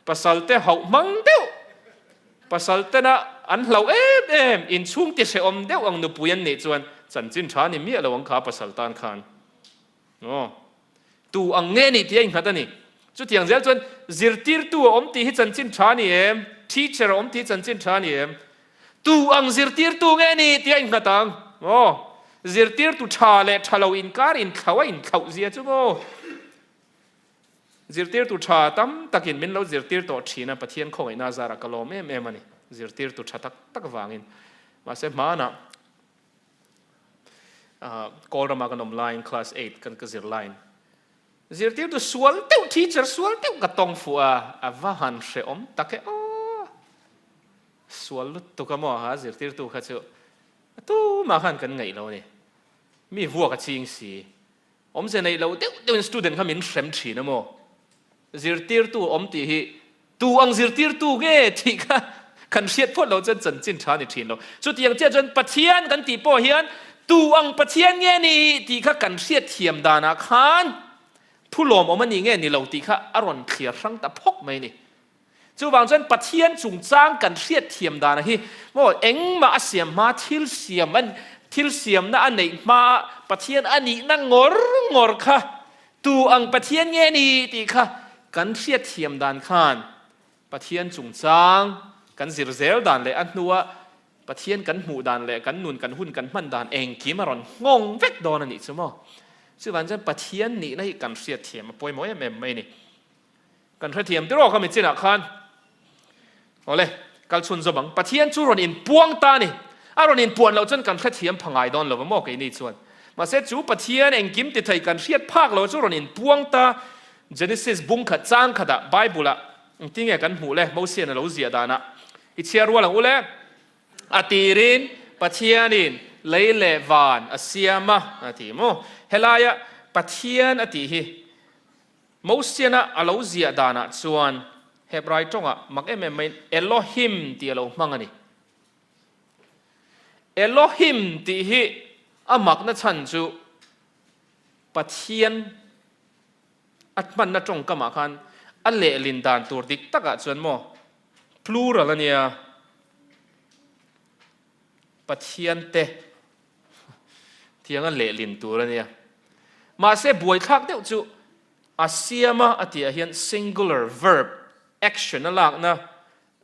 pasal te hauh hmang deuh, pasal tena an hlauh em em, inchhung ti hrehawm deuh ang nupui an nih chuan chanchin tha a ni miah lo ang kha pasal tan khan. Aw. Tu ang nge nih tih a innghat a ni. Chutiang zel chuan zirtirtu a awm tih hi chanchin tha a ni em? Teacher a awm tih hi chanchin tha a ni em? Tu ang zirtirtu nge nih tih a innghat ang. Aw. Zirtirtu tha leh tha lo inkar inthlauh a inthlauh zia chu maw? Zirtirtu tha tam takin min lo zirtir tawh thin a, Pathian khawngaihna zarah ka lawm em em a ni. Zirtirtu tha tak tak vangin. Mahse hmanah Kawl rama kan awm laiin class eight kan ka zir laiin zirtirtu sual deuh teacher sual deuh ka tawng fuh a, a va han hrehawm tak e aw. Sual lutuk a maw ha zirtirtu kha chu a tumah khan kan ngaih lo a ni. Mi vuak a ching si. Awmze neih loh deuh deuhin student kha min hrem thin a maw? Zirtirtu awm tih hi tu ang zirtirtu nge tih kha kan hriat phawt loh chuan chanchin tha a ni thin lo. Chutiang chiah chuan Pathian kan tih pawh hian tu ang Pathian nge ni tih kha kan hriat thiam danah khan thu lawmawm a ni nge ni lo tih kha a rawn thliar hrang ta phawk mai a ni. Chuvang chuan Pathian chungchang kan hriatthiam dana hi maw engmah a siam hma thil siam a thil siamna a neih hma Pathian a nihna ngawr ngawr kha tu ang Pathian nge ni tih kha kan hriatthiam dan khan Pathian chungchang kan zir zel dan leh a hnua Pathian kan hmuh dan leh kan nun kan hun kan hman dan engkim a rawn nghawng vek dawn a nih chu maw. Chuvang chuan Pathian nihna hi kan hriatthiam a pawimawh em em mai a ni. Kan hrethiam tiraw kha mi chinah khan awle kal chhun zawm ang. Pathian chu rawn inpuang ta a ni. A rawn inpuan loh chuan kan hrethiam pha ngai dawn lo va maw keini chuan. Mahse chu Pathian engkim ti thei kan hriat phak lo chu rawn inpuang ta Genesis bung khat chang khatah Bible ah engtin nge kan hmuh le Mosian a lo ziah danah i chhiar rual ang u le. A tirin Pathianin lei leh van a siam a a ti maw. Helaia Pathian a tih hi Mosiana a lo ziah danah chuan Hebrai tawngah mak em em maiin Elohim tih a lo hmang a ni. Elohim tih hi a makna chhan chu Pathian a hmanna tawngkamah khan a lehlin dan tur dik takah chuan maw plural a nia, Pathian te Tiang a lehlin tur a nia. Mahse buaithlak deuh chu a siama a tihah hian singular verb, action a lakna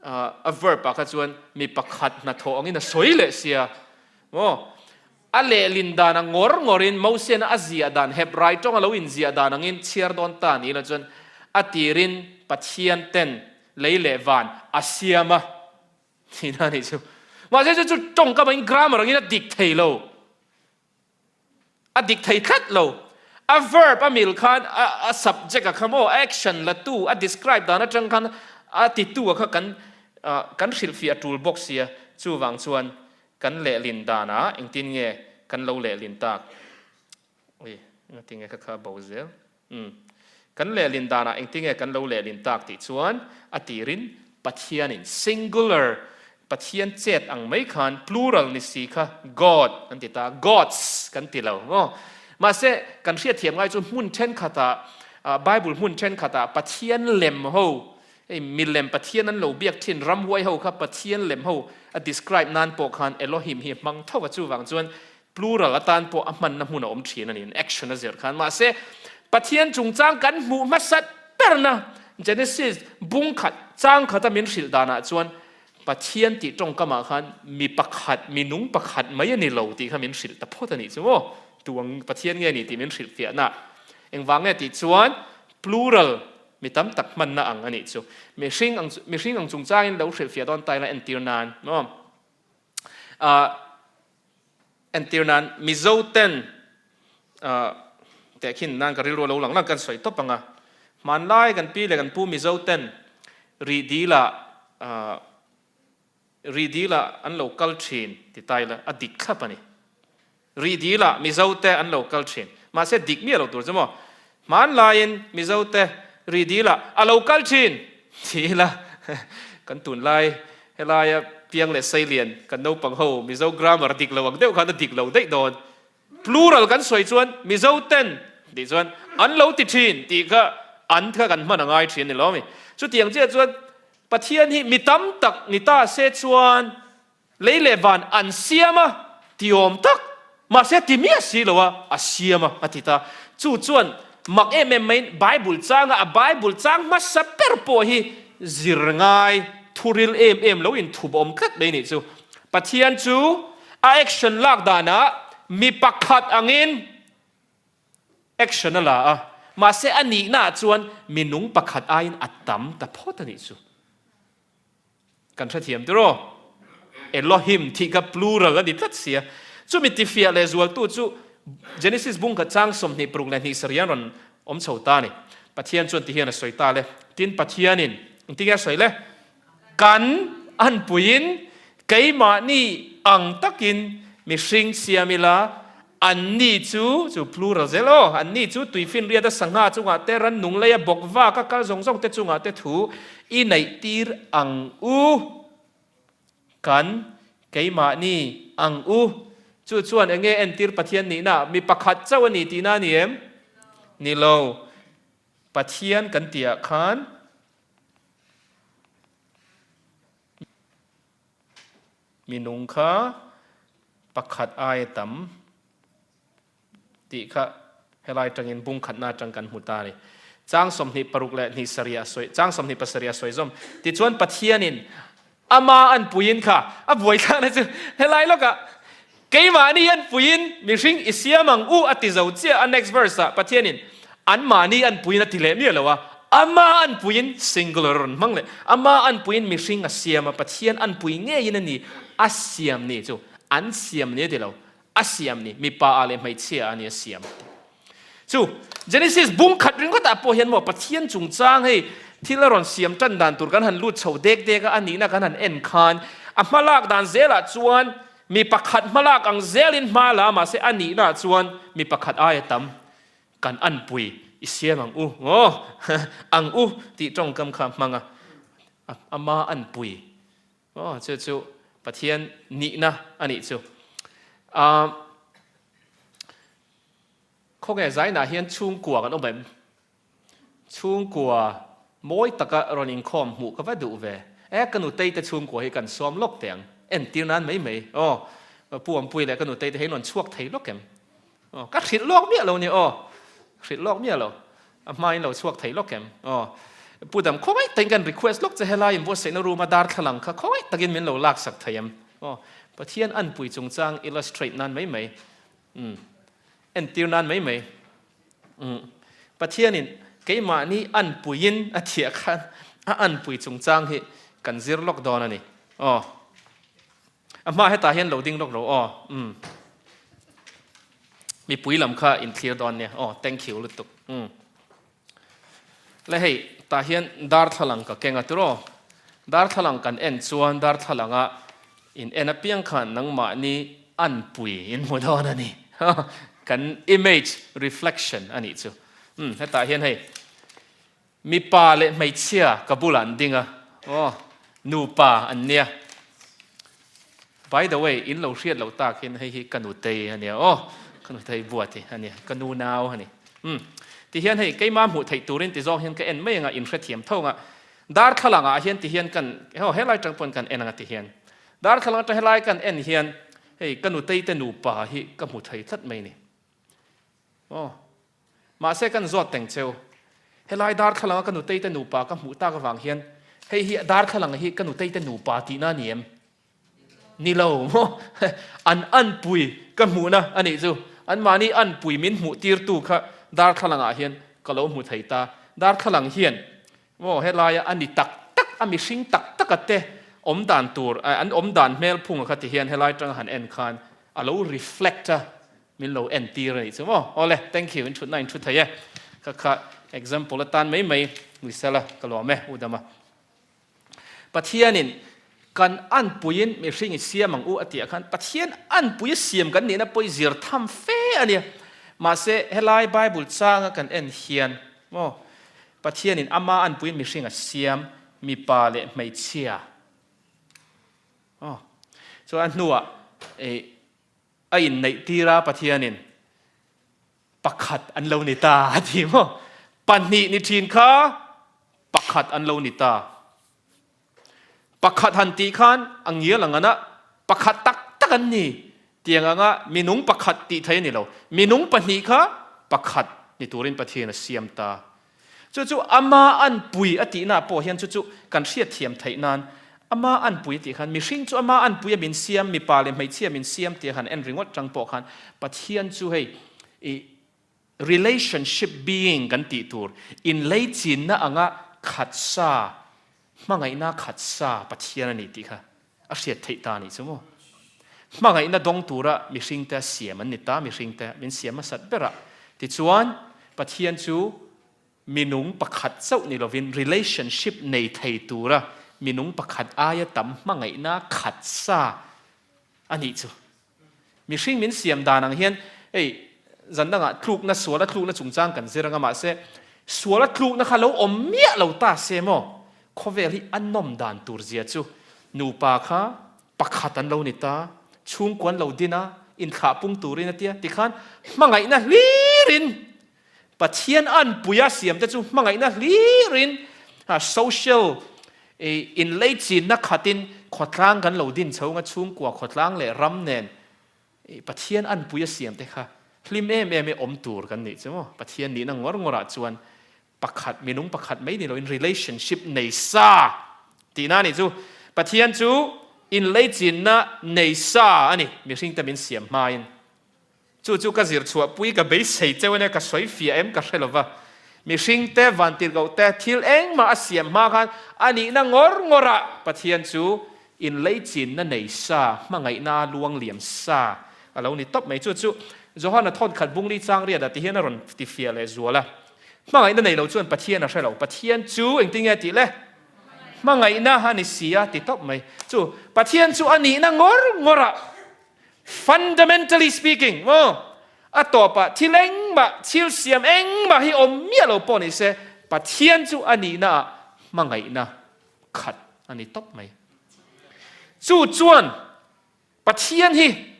a verb ah kha chuan mi pakhat hnathawh angin a sawi leh sia. Maw? A lehlin dan a ngawr ngawrin Mosiana a ziah dan Hebrai tawng a lo inziah dan angin chhiar dawn ta ni lo chuan a tirin Pathian ten lei leh van a siam a. Tihna a nih chu. Mahse chu chu tawngkam angin grammar angin a dik thei lo. A dik thei tlat lo. A verb a mil khan a subject a kha maw, a action la tu, a describe dan atang khan a titu a kha kan kan hrilhfiah a tul bawk sia. Chuvang chuan kan lehlin danah engtin nge kan lo lehlin tak. Ui, engati nge kha kha bo zel? Umm. Kan lehlin danah engti nge kan lo lehlin tak tih chuan a tirin Pathianin singular, Pathian chet ang mai khan plural ni si kha God kan ti ta, Gods kan ti lo maw? Mahse, kan hriatthiam ngai chu hmun thenkhatah, Bible hmun thenkhatah Pathian lem ho, hei milem Pathian an lo biak thin ramhuai ho kha Pathian lem ho a describe nan pawh khan Elohim hi a hmang tho a, chuvang chuan Plural atan pawh a hmanna hmun a awm thin a ni, action a zir khan. Mahse, Pathian chungchang kan hmuh hmasat berna Genesis bung khat, chang khata min hrilh danah chuan Pathian tih tawngkamah khan mi pakhat, mi nung pakhat mai a ni lo tih kha min hrilh ta phawt a nih chu maw? Tu ang Pathian nge ni tih min hrilh fiahna. Engvang nge tih chuan plural mi tam tak hmanna ang a nih chu. Mihring ang mihring ang chungchangin lo hrilh fiah dawn ta ila entir nan maw? Ah Entir nan, Mizo ten tehkhin nan ka rilru a lo lang lang kan sawi tawp ang a. Hmanlai kan pi leh kan pu Mizo ten rih dil ah rih dil ah an lo kal thin ti ta ila a dik thlap a ni. Rih dil ah Mizo te an lo kal thin. Mahse dik miah lo tur chu maw? Hmanlaiin Mizo te rih dil ah a lo kal thin ti ila kan tunlai Helaia piang leh seilian kan naupang ho Mizo grammar dik lo ang deuh khan a dik lo daih dawn. Plural kan sawi chuan Mizo ten tih chuan an lo ti thin tih kha an kha kan hman a ngai thin a ni lo ami. Chutiang chiah chuan Pathian hi mi tam tak ni ta se chuan lei leh van an siam a ti awm tak Mahse ti miah si lo a, a siam a, a ti ta. Chu chuan mak em em maiin Bible changa a Bible chang hmasa ber pawh hi zir ngai thuril em em lo inthup awm tlat mai nih chu. Pathian chu a action lak danah mi pakhat angin action a la a, mahse a nihnaah chuan mi nung pakhat aiin a tam ta phawt a nih chu. Kan hrethiam tir aw. Elohim tih kha plural a ni tlat sia. Chumi tifiah leh zualtu chu Genesis bung khat chang 26 leh hnih sarih an rawn awm chho ta a ni. Pathian chuan ti hian a sawi ta le. Tin, Pathianin engtin nge a sawi le? Kan anpuiin keimahni ang takin mihring siam ila, Anni chu, chu plural zel aw, anni chu tuifinriata sangha chungah te, rannung leia bawk vaka kal zawng zawng te chungah te thu i neihtir ang u. Kan, keimahni, ang u. Chu chuan eng nge entir Pathian nihna? Mi pakhat chauh a ni tihna a ni em? Ni lo. Pathian kan tihah khan. Minung kha pakhat aia tam tih kha helai atangin bung khatna atang kan hmu ta a ni. Chang 26 leh hnih sarih a sawi, chang 27 a sawi zawm. Tichuan Pathianin ama an puiin kha a buaithlakna chu helai lawkah Keimahni an puiin mihring i siam ang u a ti zo chiah a next verse ah Pathianin anmahni an puiin a ti leh miah lo a, ama an puiin singular a rawn hmang leh ama an puiin mihring a siam a Pathian an pui ngeiin a ni a siam ni chu an siam ni a ti lo a siam ni mipa ah leh hmeichhia ah a ni a siam. Chu Genesis bung khat ringawt ah pawh hian maw Pathian chungchang hei thil a rawn siam tan dan tur kan han lut chho dek dek a, a nihna kan han en khan a hmalak dan zelah chuan mi pakhat hmalak ang zelin hma la mahse a nihna ah chuan mi pakhat aia tam kan anpui i siam ang u maw ang u tih tawngkam kha hmang a, ama anpui maw chu chu Pathian nihna a nih chu. Aaa. Khawnge zainah hian chhungkua kan awm em? Chhungkua mawi taka rawn inkhawm hmuh ka va duh ve. E, ka nutei te chhungkua hi kan sawm lawk teh ang. Entir nan mai mai. Aw, Pu Awmpui leh ka nutei te hi an rawn chhuak thei lawk em? Aw, ka hrilh lawk miah lo ni aw. Hrilh lawk miah lo. A hmain lo chhuak thei lawk em? Aw, Pu Dam, khawngaih takin kan request lawk che helai inbuatsaihna room a darthlalang kha khawngaih takin min lo laksak thei em? Aw, Pathian anpui chungchang illustrate nan mai mai. Umm. Entir nan mai mai. Umm. Pathianin keimahni anpuiin a thiah khan a anpui chungchang hi kan zir lawk dawn a ni. Aw. A hma hetah hian lo ding lawk ro aw. Umm. Mipui lam kha inthlir dawn nia. Aw, thank you lutuk. Umm. Le hei, tah hian darthlalang ka keng a tiraw? Darthlalang kan en chuan darthlalanga in en apiang khan nangmahni anpui in hmu dawn a ni. Kan image reflection a nih chu. Umm, hetah hian hei, mipa leh hmeichhia ka bulah an ding a, aw, nupa an nia. By the way, in lo hriat loh tak hin hei hi ka nutei a nia aw, ka nutei buat hi a nia, ka nu nau a ni. Umm, ti hian hei keimah hmuh theih turin ti zawng hian ka en mai anga in hrethiam tho anga, darthlalang ah hian ti hian kan, aw helai tang pawn kan en anga ti hian, darthlalang atang helai kan en hian hei ka nutei te nupa hi ka hmu thei tlat mai ni. Aw. Mahse kan zawt teng cheu. Helai darthlalang a ka nutei te nupa ka hmuh tak avang hian Hei hi darthlalang hi ka nutei te nupa tihna a ni em? Ni lo maw? An anpui ka hmuhna a nih chu. Anmahni anpui min hmuh tirtu kha darthlalangah hian ka lo hmu thei ta. Darthlalang hian maw helaia a ni tak tak, a mihring tak taka te awm dan tur, an awm dan hmelphunga kha ti hian helai tanga han en khan a lo reflect a, min lo entir a nih chu maw. Awle, thank you, in thutna in thu thei e. Kha kha example atan mai mai ni sela ka lawm e, U Dama. Pathianin kan anpuiin mihring i siam ang u a tih ah khan Pathian anpui a siam kan nihna pawh i zir tham fe a nia. Mahse helai Bible changa kan en hian maw Pathianin ama anpuiin mihring a siam mipa leh hmeichhia aw chuan a hnuah eh a inneih tir a Pathianin Pakhat an lo ni ta a ti maw? Pahnih ni thin kha pakhat an lo ni ta. Pakhat han tih khan a ngial ang ana pakhat tak tak an ni tiang anga minung pakhat tih thei a ni lo. Minung pahnih kha pakhat ni turin Pathian a siam ta. Chu chu ama anpui a tihna pawh hian chu chu kan hriatthiam theih nan ama anpui a tih khan mihring chu ama anpui a min siam, mipa leh hmeichhia min siam tia han en ringawt tang pawh khan Pathian chu hei i relationship being kan tih tur inleichinna anga khat sa, hmangaihna khat sa Pathian a ni tih kha a hriat theih ta a nih chu maw. Hmangaihna dawng tura mihringte a siam an ni ta, mihringte min siam hmasat berah. Tichuan, Pathian chu minung pakhat chauh ni lovin relationship nei thei tura minung pakhat aia tam hmangaihna khat sa a nih chu. Mihring min siam dan ang hian hei zan dangah tlukna suala tlukna chungchang kan zir anga mahse suala tlukna kha lo awm miah lo ta se maw khawvel hi a nawm dan tur zia chu nupa kha pakhat an lo ni ta chhungkua an lo din a inthlah pung turin a tia tikhan hmangaihna hlirin Pathian anpuia siamte chu hmangaihna hlirin social inleichinna khatin khawtlang kan lo din chho anga chhungkua khawtlang leh ram nen Pathian anpuia siamte kha hlim em em e awm tur kan nih chu maw. Pathian nihna ngawr ngawrah chuan pakhat minung pakhat mai ni loin relationship nei sa tihna a nih chu. Pathian chu inleichinna nei sa a ni mihringte min siam hmain. Chu chu ka zir chhuahpui ka beisei cheu ania ka sawi fiah em ka hre lova. Mihring te, vantirhkoh te, thil engmah a siam hma khan a nihna ngawr ngawrah Pathian chu inleichinna nei sa, hmangaihna luang liam sa a lo ni tawp mai. Chu chu Johana thawnkhat bungli chang riatah ti hian a rawn ti fiah leh zual a. Hmangaihna nei lo chuan Pathian a hre lo. Pathian chu engtin nge a tih le? Hmangaihna a ni si a ti tawp mai. Chu Pathian chu a nihna ngawr ngawrah Fundamentally speaking, maw, a tawpah thil engmah, thil siam engmah hi awm miah lo pawh ni se, Pathian chu a nihnaah hmangaihna khat a ni tawp mai. Chu chuan Pathian hi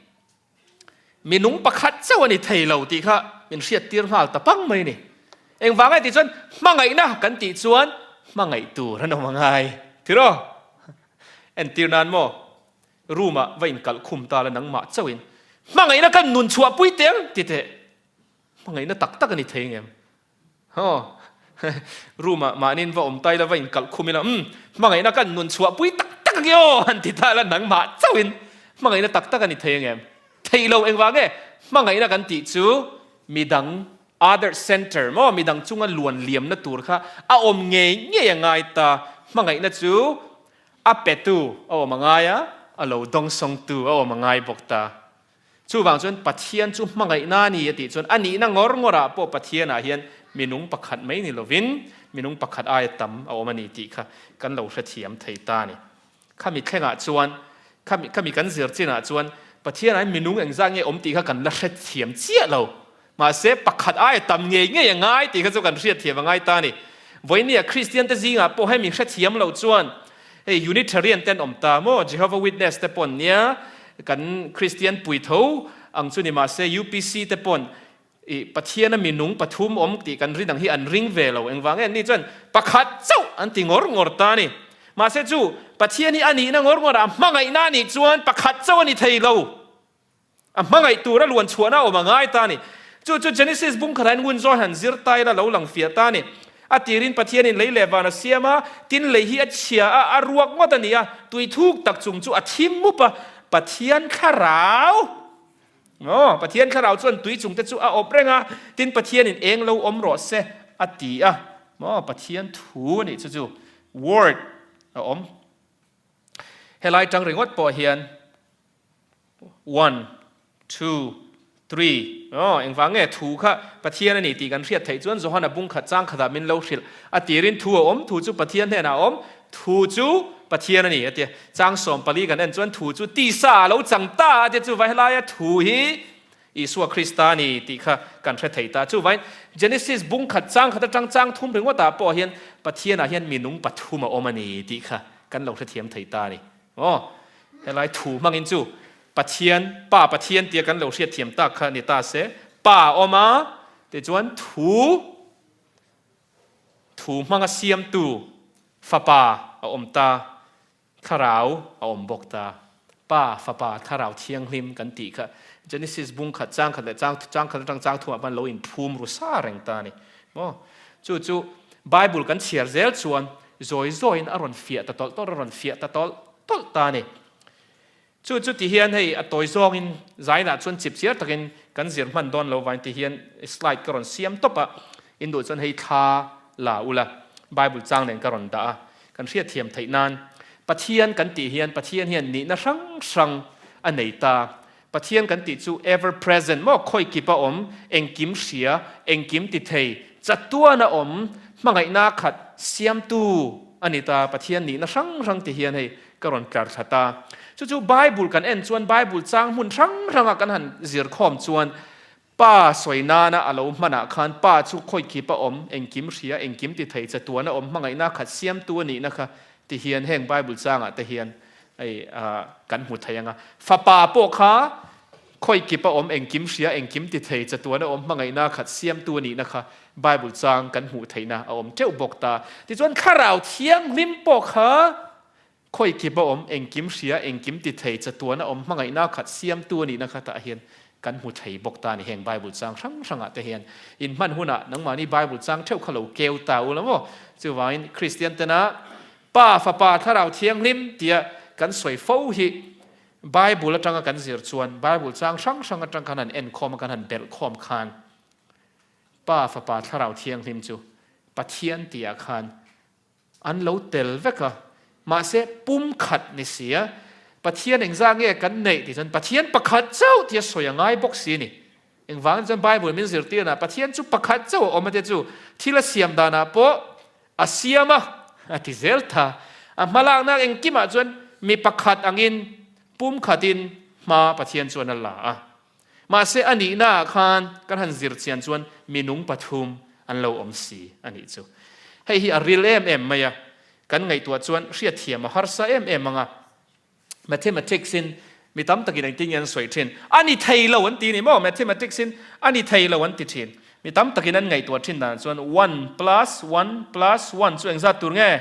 minung pakhat chauh a ni thei lo tih kha min hriattir nghal ta pang mai a ni. Engvang nge tih chuan hmangaihna kan tih chuan hmangaih tur an awm a ngai. Tiraw? Entir nan maw? Room ah va inkalh khum ta la nangmah chauhin hmangaihna kan nun chhuah pui teh ang ti teh. Hmangaihna tak tak a ni thei ngem? Haw room ah mahniin va awm tai la va inkalh khum ila umm hmangaihna kan nun chhuah pui tak tak ange aw han ti ta la nangmah chauhin hmangaihna tak tak a ni thei ngem? Theih lo engvang nge hmangaihna kan tih chu midang other center maw midang chunga luan liamna tur kha a awm ngei ngei a ngai ta hmangaihna chu A petu a awm a ngai a, a lo dawngsawngtu a awm a ngai bawk ta. Chuvang chuan Pathian chu hmangaihna a ni a tih chuan a nihna ngawr ngawrah pawh Pathianah hian minung pakhat mai ni lovin minung pakhat aia tam a awm a ni tih kha kan lo hrethiam thei ta a ni. Khami thlengah chuan, khami khami kan zir chinah chuan Pathianah hian minung engzah nge awm tih kha kan la hrethiam chiah lo. Mahse, pakhat aia tam ngei ngei a ngai tih kha chu kan hriatthiam a ngai ta a ni. Vawinia Kristiante zingah pawh hemi hrethiam lo chuan hei Unitarian te an awm ta maw? Jehovah Witness te paw'n nia kan Kristian pui tho ang chu ni mahse UPC te paw'n i Pathiana minung pathum awm tih kan rin ang hi an ring ve lo. Engvang nge an ni chuan pakhat chauh an ti ngawr ngawr ta a ni. Mahse chu Pathian hi a nihna ngawr ngawrah a hmangaihna a nih chuan pakhat chauh a ni thei lo. A hmangaih tura luan chhuahna a awm a ngai ta a ni. Chu chu Genesis bung khatah hian ngun zawi han zir ta ila lo lang fiah ta a ni. A tirin Pathianin lei leh van a siam a, tin lei hi a chhia a, a ruak ngawt a ni a, tui thuk tak chung chu a thim mup a, Pathian thlarau, aw, Pathian thlarau chuan tui chung te chu a awp reng a, tin Pathianin eng lo awm rawh se a ti a, maw, Pathian thu a nih chu chu, word a awm. Helai tang ringawt pawh hian One, two, three, aw, engvang nge thu kha Pathian a ni tih kan hriat theih chuan Johana bung khat chang khatah min lo hrilh. A tirin thu a awm, thu chu Pathian hnenah a awm, thu chu Pathian a ni a ti a. Chang 14 kan en chuan thu chu tisa a lo chang ta a ti a, chuvai helaia thu hi Isua Krista a ni tih kha kan hre thei ta. Chuvain Genesis bung khat chang khat atang chang thum ringawtah pawh hian Pathianah hian minung pathum a awm a ni tih kha kan lo hrethiam thei ta a ni. Aw, helai thu hmangin chu Pathian, Pa Pathian tia kan lo hriatthiam tak kha ni ta se, Pa a awm a, tichuan thu, thu hmanga siamtu Fapa a awm ta, Thlarau a awm bawk ta. Pa, Fapa, Thlarau Thianghlim kan tih kha Genesis bung khat, chang khat leh chang, chang khat atang chang thumah pawn lo inphum ru sa reng ta a ni. Maw? Chu chu Bible kan chhiar zel chuan zawi zawiin a rawn fiah ta tawlh tawlh, a rawn fiah ta tawlh tawlh ta a ni. Chu chu ti hian hei a tawi zawngin zainah chuan chip chiar takin kan zir hman dawn lo vain ti hian slide ka rawn siam tawp a, in duh chuan hei thla la ula Bible chang nen ka rawn dah a, kan hriatthiam theih nan Pathian kan tih hian Pathian hian nihna hrang hrang a nei ta. Pathian kan tih chu ever present maw, khawi kip a awm, engkim hria, engkim ti thei, chatuan a awm, hmangaihna khat siamtu a ni ta, Pathian nihna hrang hrang ti hian hei ka rawn tlar thla ta. Chu chu Bible kan en chuan Bible chang hmun hrang hranga kan han zir khawm chuan Pa sawi nana a lo hmanah khan Pa chu khawi kip a awm, engkim hria, engkim ti thei, chatuan a awm, hmangaihna khat siamtu a nihna kha ti hian heng Bible changah te hian hei kan hmu thei ang a. Fapa pawh kha khawi kip a awm, engkim hria, engkim ti thei, chatuan a awm, hmangaihna khat siamtu a nihna kha Bible chang kan hmuh theihna a awm teuh bawk ta. Tichuan Thlarau Thianghlim pawh kha Khawi kip a awm, engkim hria, engkim ti thei, chatuan a awm, hmangaihna khat siamtu a nihna kha tah hian kan hmu thei bawk ta a ni. Heng Bible chang hrang hrangah te hian in hman hunah nangmahni Bible chang theuh kha lo keu ta u la maw? Chuvangin Kristian tena Pa, Fapa, Thlarau Thianghlim tia kan sawi fo hi Bible atanga kan zir chuan Bible chang hrang hrang atang khan han enkhawm a, kan han belhkhawm khan Pa, Fapa, Thlarau Thianghlim chu Pathian tihah khan An lo tel vek a, mahse pum khat ni si a, Pathian engzah nge kan neih tih chuan Pathian pakhat chauh tia sawi a ngai bawk si a ni. Engvangin chuan Bible min zirtirna Pathian chu pakhat chauh a awm a tia chu thil a siam danah pawh a siam a, a ti zel ta. A hmalakna engkimah chuan mi pakhat angin pum khatin hma Pathian chuan a la a. Mahse a nihnaah khan kan han zir chian chuan minung pathum an lo awm si a nih chu. Hei hi a ril em em mai a, kan ngaihtuah chuan hriatthiam a harsa em em ang a. Mathematics in mi tam takin engtin nge an sawi thin? A ni thei lo an ti ni maw? Mathematics in a ni thei lo an ti thin. Mi tam takin an ngaihtuah thin dan chuan one plus one plus one chu engzat tur nge?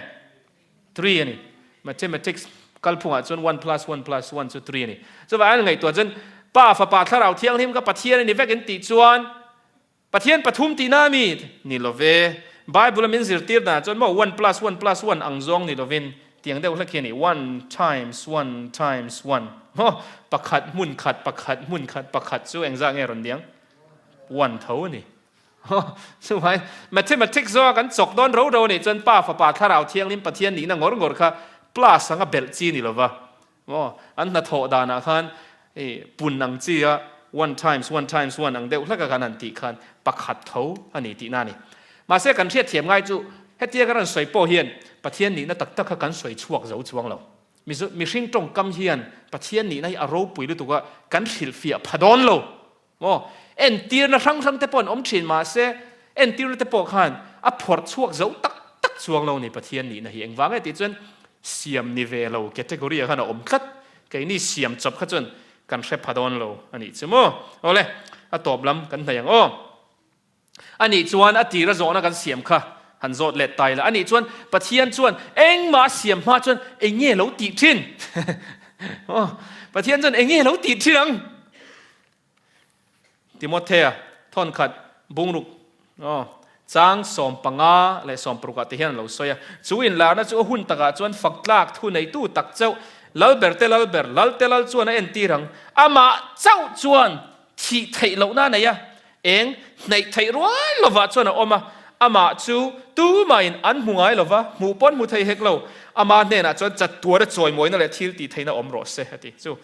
Three a ni. Mathematics kalphungah chuan one plus one plus one chu three a ni. Chuvang an ngaihtuah chuan Pa, Fapa, Thlarau Thianghlim kha Pathian a ni vek in tih chuan Pathian pathum tihna a mi? Ni lo ve. Bible a min zirtir danah chuan maw one plus one plus one ang zawng ni lovin tiang deuh hlek hi a ni. One times one times one. Maw? Pakhat hmun khat pakhat hmun khat pakhat chu engzah nge rawn niang? One tho a ni. Chuvai mathematics zawnga kan chawk dawn ro ro anih chuan Pa, Fapa, Thlarau Thianghlim Pathian nihna ngawr ngawr kha plus anga belh chi ni lova maw? An hnathawh danah khan pun ang chi a one times one times one ang deuh hleka kan han tih khan pakhat tho a ni tihna a ni. Mahse kan hriatthiam ngai chu hetia kan rawn sawi pawh hian Pathian nihna tak tak kha kan sawi chhuak zo chuang lo. Mihring tawngkam hian Pathian nihna hi a ropui lutuk a, kan hrilhfiah pha dawn lo. Maw? Entirna hrang hrang te pawh an awm thin mahse entirna te pawh khan a phawrh chhuak zo tak tak chuang lo ni Pathian nihna hi. Engvang nge tih chuan siam ni ve lo category ah khan a awm tlat. Keini siam chawp kha chuan kan hre pha dawn lo a nih chu maw? Awle, a tawp lam kan hnaih ang aw. Anih chuan a tira zawhna kan siam kha han zawt let ta ila. Anih chuan Pathian chuan engmah a siam hma chuan eng nge lo tih thin? Aw, Pathian chuan eng nge lo tih thin ang? Timothea, thawnkhat, bungruk, aw, Chang 15 leh 60 ah te hian a lo sawi a. Chu inlarna chu a hun takah chuan fak tlak thu neitu tak chauh, Lalber te Lalber, Lal te Lal chuan a entir ang. Amah chauh chuan thih theih lohna a nei a, eng hnaih theih rual lovah chuan a awm a, amah chu tumahin an hmu ngai lova, hmuh pawn hmu thei hek lo. Ama hnenah chuan chatuana chawimawina leh thil tih theihna awm rawh se, a ti. Chu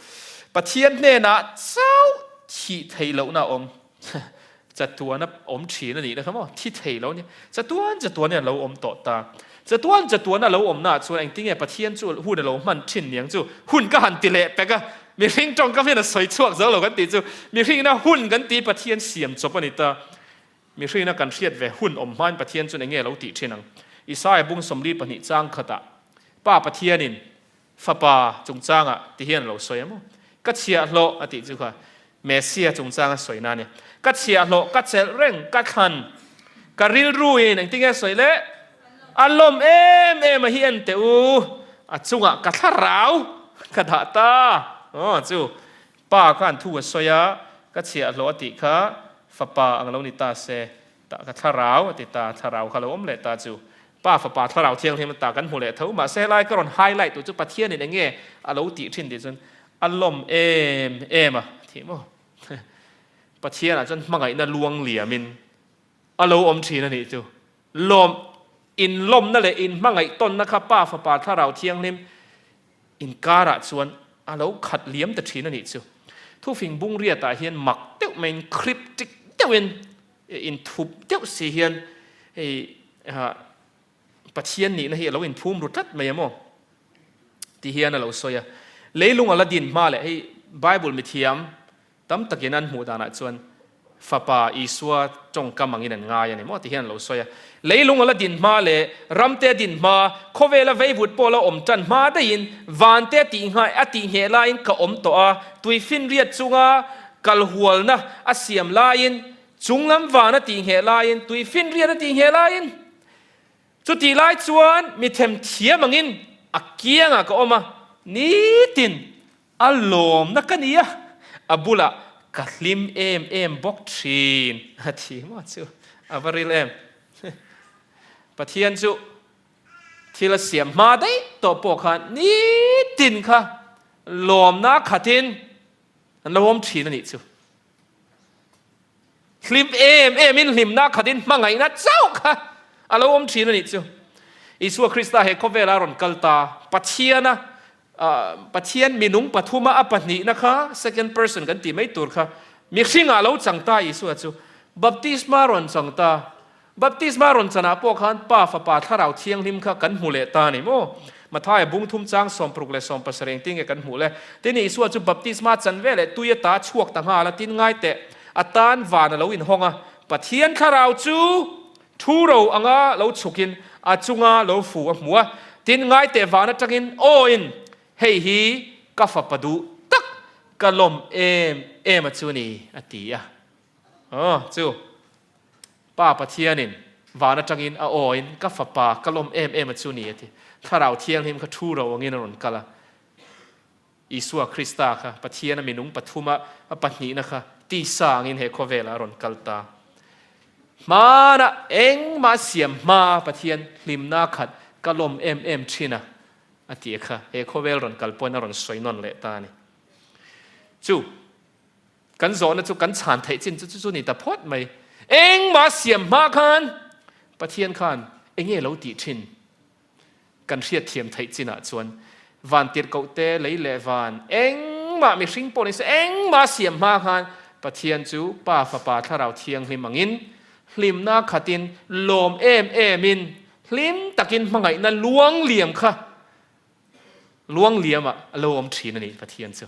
Pathian hnenah chauh thih theih lohna a awm. Chatuan a awm thin a nih na kha maw? Thi thei lo a nia. Chatuan chatuan hian a lo awm tawh ta. Chatuan chatuan a lo awmnaah chuan engtinge Pathian chu hun a lo hman thin niang chu hun ka han ti leh pek a. Mihring tawngkam hian a sawi chhuak zo lo kan tih chu mihringina hun kan tih Pathian siam chawp a ni ta. Mihringina kan hriat ve hun awm hmain Pathian chuan enge a lo tih thin ang? Isaiah bung 42 chang khatah Pa Pathianin Fapa chungchangah ti hian a lo sawi a maw? Ka chhiahhlawh a tih chu kha Messia chungchang a sawi na a ni. Ka chhiahhlawh, ka chelh reng, ka thlan, ka rilruin engtin nge a sawi le? A lawm em em a hi en teh u, a chungah ka thlarau ka dah ta. Aw chu Pa khan thu a sawi a, ka chhiahhlawh a tih kha Fapa ang lo ni ta se, Tah ka thlarau a ti ta, thlarau kha lo awm leh ta chu. Pa Fapa Thlarau Thianghlim a ta kan hmu leh tho. Mahse helai ka rawn highlight tu chu Pathianin eng nge a lo tih thin tih chuan a lawm em em a ti maw? Pathianah chuan hmangaihna luang liamin a lo awm thin a nih chu. Lawm inlawmna leh inhmangaih tawnna kha Pa Fapa Thlarau Thianghlim Inkarah chuan a lo khat liam ta thin a nih chu. Thufing bung riatah hian mak deuh maiin cryptic deuhin inthup deuh si hian hei Pathian nihna hi a lo inphum ru tlat mai em aw ti hian a lo sawi a. Leilung a la din hma leh hei Bible mithiam Tam takin an hmuh danah chuan Fapa Isua tawngkam angin an ngai a ni maw ti hian an lo sawi a. Leilung a la din hma leh ramte a din hma, khawvela veivut pawh la awm tan hma daihin vante a tih nghah a tih ngheh laiin ka awm tawh a, tuifinriat chunga kal hualna a siam laiin, chunglam van a tih ngheh laiin, tuifinriat a tih ngheh laiin. Chutih lai chuan mi themthiam angin a kiangah ka awm a, nitin A lawmna ka ni a, a bulah ka hlim em em bawk thin a ti maw chu a va ril em. Pathian chu thil a siam hma daih tawh pawh khan nitin kha lawmna khatin an lo awm thin a nih chu. Hlim em emin hlimna khatin hmangaihna chauh kha a lo awm thin a nih chu. Isua Krista he khawvela rawn kal ta Pathiana Pathian minung pathuma a pahnihna kha second person kan tih mai tur kha mihringah lo chang ta Isua chu baptisma rawn chang ta. Baptisma rawn chanah pawh khan Pa, Fapa, Thlarau Thianghlim kha kan hmu leh ta a ni maw? Mathaia bung thum chang 60 leh 70 engtin nge kan hmuh le? Tin, Isua chu baptisma chan ve leh tui ata chhuak ta nghal a, tin ngai teh, a tan van a lo inhawng a, Pathian Thlarau chu thu ro anga lo chhukin a chunga lo fu a hmu a, tin ngai teh van atangin awin, Hei hi ka fapa duh tak, ka lawm em em a chu ni, a ti a. Aw, chu Pa Pathianin van atangin a awin ka fapa ka lawm em em a chu ni a ti. Thlarau Thianghlim kha thu ro angin a rawn kal a. Isua Krista kha Pathiana minung pathuma a pahnihna kha tisa angin he khawvelah a rawn kal ta. Hmanah engmah siam hma Pathian hlimna khat ka lawm em em thin a a ti kha he khawvel rawn kal pawhin a rawn sawi nawn leh ta a ni. Chu Kan zawhna chu kan chhan theih chin chu chu chu ni ta phawt mai. Engmah siam hma khan Pathian khan enge lo tih thin kan hriat thiam theih chinah chuan van tirhkoh te lei leh van engmah mihring pawh nise engmah siam hma khan Pathian chu Pa Fapa Thlarau Thianghlim angin hlimna khatin lawm em emin hlim takin hmangaihna luang liam kha luang liamah a lo awm thin a ni Pathian chu.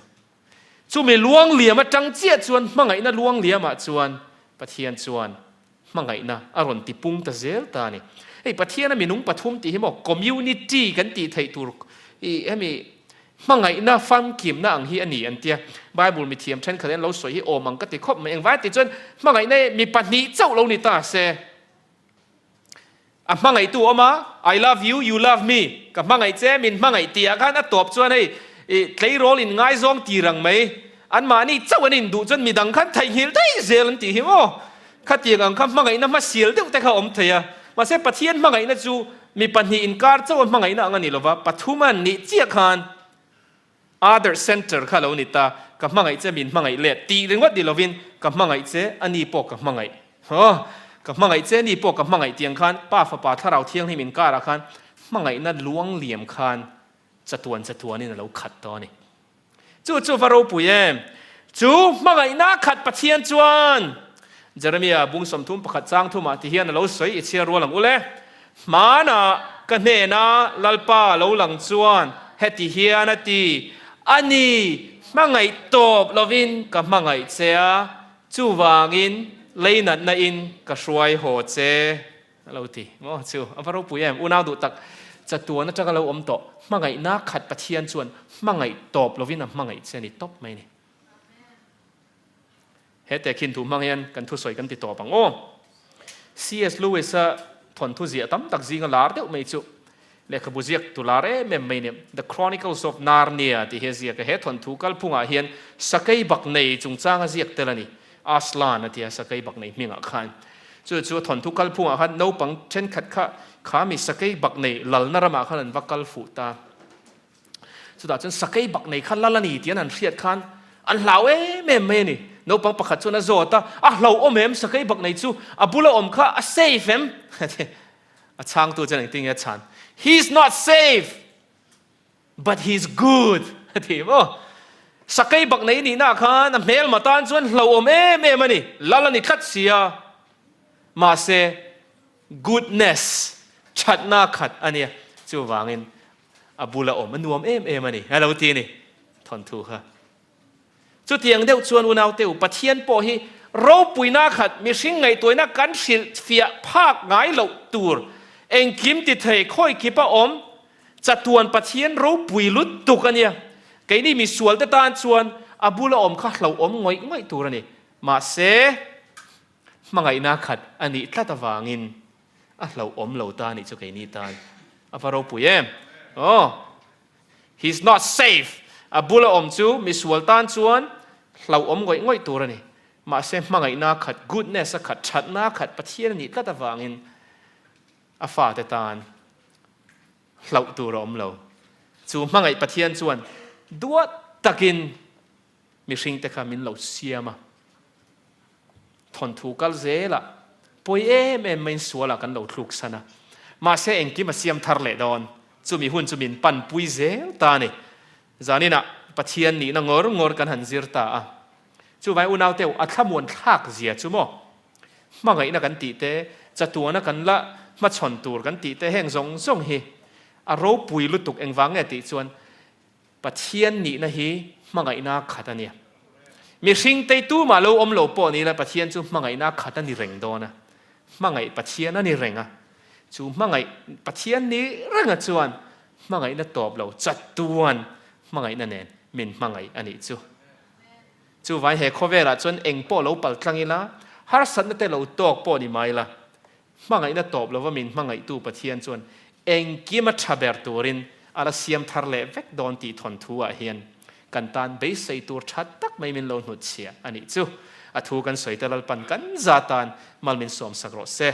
Chumi luang liam atang chiah chuan hmangaihna luang liamah chuan Pathian chuan hmangaihna a rawn ti pung ta zel ta a ni. Hei Pathiana minung pathum tih hi maw community kan tih theih tur i hemi hmangaihna famkimna ang hi a ni an tia. Bible mithiam thenkhat hian lo sawi hi awm ang ka ti khawp mai. Engvai tih chuan hmangaihna hi mi pahnih chauh lo ni ta se. A hmangaihtu awm a, I love you, you love me, ka hmangaih che, min hmangaih tih ah khan a tawp chuan hei i tleirawl in ngaizawng tir ang mai, anmahni chauh an induh chuan midang khan theihnghilh daih zel an tih hi maw? Khatiang ang kha hmangaihna hmasial deuh te kha a awm thei a. Mahse Pathian hmangaihna chu mi pahnih inkar chauha hmangaihna ang a ni lova, pathum a nih chiah khan Other center kha lo ni ta, ka hmangaih che min hmangaih let tih ringawt ni lovin ka hmangaih che a ni pawh ka hmangaih. Aw, ka hmangaih che a ni pawh ka hmangaih tiang khan Pa Fapa Thlarau Thianghlim inkarah khan hmangaihna luang liam khan chatuan chatuanin a lo khat tawh a ni. Chu chu va ropui em! Chu hmangaihna khat Pathian chuan Jeremia bung 31 chang thumah ti hian a lo sawi i chhiar rual ang u le. Hmanah ka hnena Lalpa lo lang chuan heti hian a ti, A ni, hmangaih tawp lovin ka hmangaih che a, chuvangin leinatna in ka hruai haw che. A lo ti. Maw chu a va ropui em? Unau duh tak, chatuan atanga lo awm tawh, hmangaihna khat Pathian chuan hmangaih tawp lovin a hmangaih che a ni tawp mai a ni. He tehkhin thu hmang hian kan thusawi kan ti tawp ang aw. CS Lewis-a thawnthu ziah tam tak zinga lar deuh mai chu lehkhabu ziak tu lar em em mai nia The Chronicles of Narnia tih hi a ziak a. He thawnthu kalphungah hian sakei bak nei chungchang a ziak tel a ni. Aslan a tia sakei bak nei hmingah khan. Chu chu a thawnthu kalphungah khan naupang thenkhat kha kha mi sakei bak nei lalna ramah khan an va kal fuh ta. Chutah chuan sakei bak nei kha lal a ni tih an han hriat khan an hlau em em mai a ni. Naupang pakhat chuan a zawt a, A hlauhawm em sakei bak nei chu? A bula awm kha a safe em? A chhangtu chuan engtin nge a chhan? He is not safe but he is good a ti maw? Sakei bak nei nihna khan a hmelma tan chuan hlauhawm em em a ni, lal a ni tlat si a. Mahse goodness, thatna khat a nia. Chuvangin a bula awm a nuam em em a ni, a lo ti a ni thawnthu kha. Chutiang deuh chuan unaute u, Pathian pawh hi ropuina khat mihring ngaihtuahna kan hrilh fiah phak ngai loh tur engkim ti thei khawi kip a awm chatuan Pathian ropui lutuk a nia. Keini misualte tan chuan a bula awm kha hlauhawm ngawih ngawih tur a ni. Mahse, hmangaihna khat a nih tlat avangin A hlauhawm lo ta nih chu keini tan a va ropui em. Aw, he is not safe. A bula awm chu misual tan chuan hlauhawm ngawih ngawih tur a ni. Mahse hmangaihna khat, goodness a khat, thatna khat Pathian a nih tlat avangin a fate tan hlauh tur a awm lo. Chu hmangaih Pathian chuan duat takin mihringte kha min lo siam a. Thawnthu kal zelah pawi em em maiin sualah kan lo thluk san a, mahse engkim a siam thar leh dawn. Chumi hun chu min panpui zel ta a ni. Zaninah Pathian nihna ngawr ngawr kan han zir ta a. Chuvai unauteu a thlamuan thlak zia chu maw? Hmangaihna kan tih te, chatuana kan la hmachhawn tur kan tih te heng zawng zawng hi a ropui lutuk engvang nge tih chuan Pathian nihna hi hmangaihna khat a nia. Mihring tei tumah lo awm lo pawh ni ila Pathian chu hmangaihna khat a ni reng dawn a. Hmangaih Pathian a ni reng a. Chu hmangaih Pathian ni renga chuan hmangaihna tawp lo chatuan hmangaihna nen min hmangaih a nih chu. Chuvai he khawvelah chuan eng pawh lo pal tlang ila, harsatna te lo tawk pawh ni mai ila, Hmangaihna tawp lova min hmangaihtu Pathian chuan engkim a tha ber turin a la siam thar leh vek dawn tih thawnthu ah hian kan tan beisei tur tha tak mai min lo hnutchhiah a nih chu. A thu kan sawi te Lalpan kan za tan mal min sawmsak rawh se.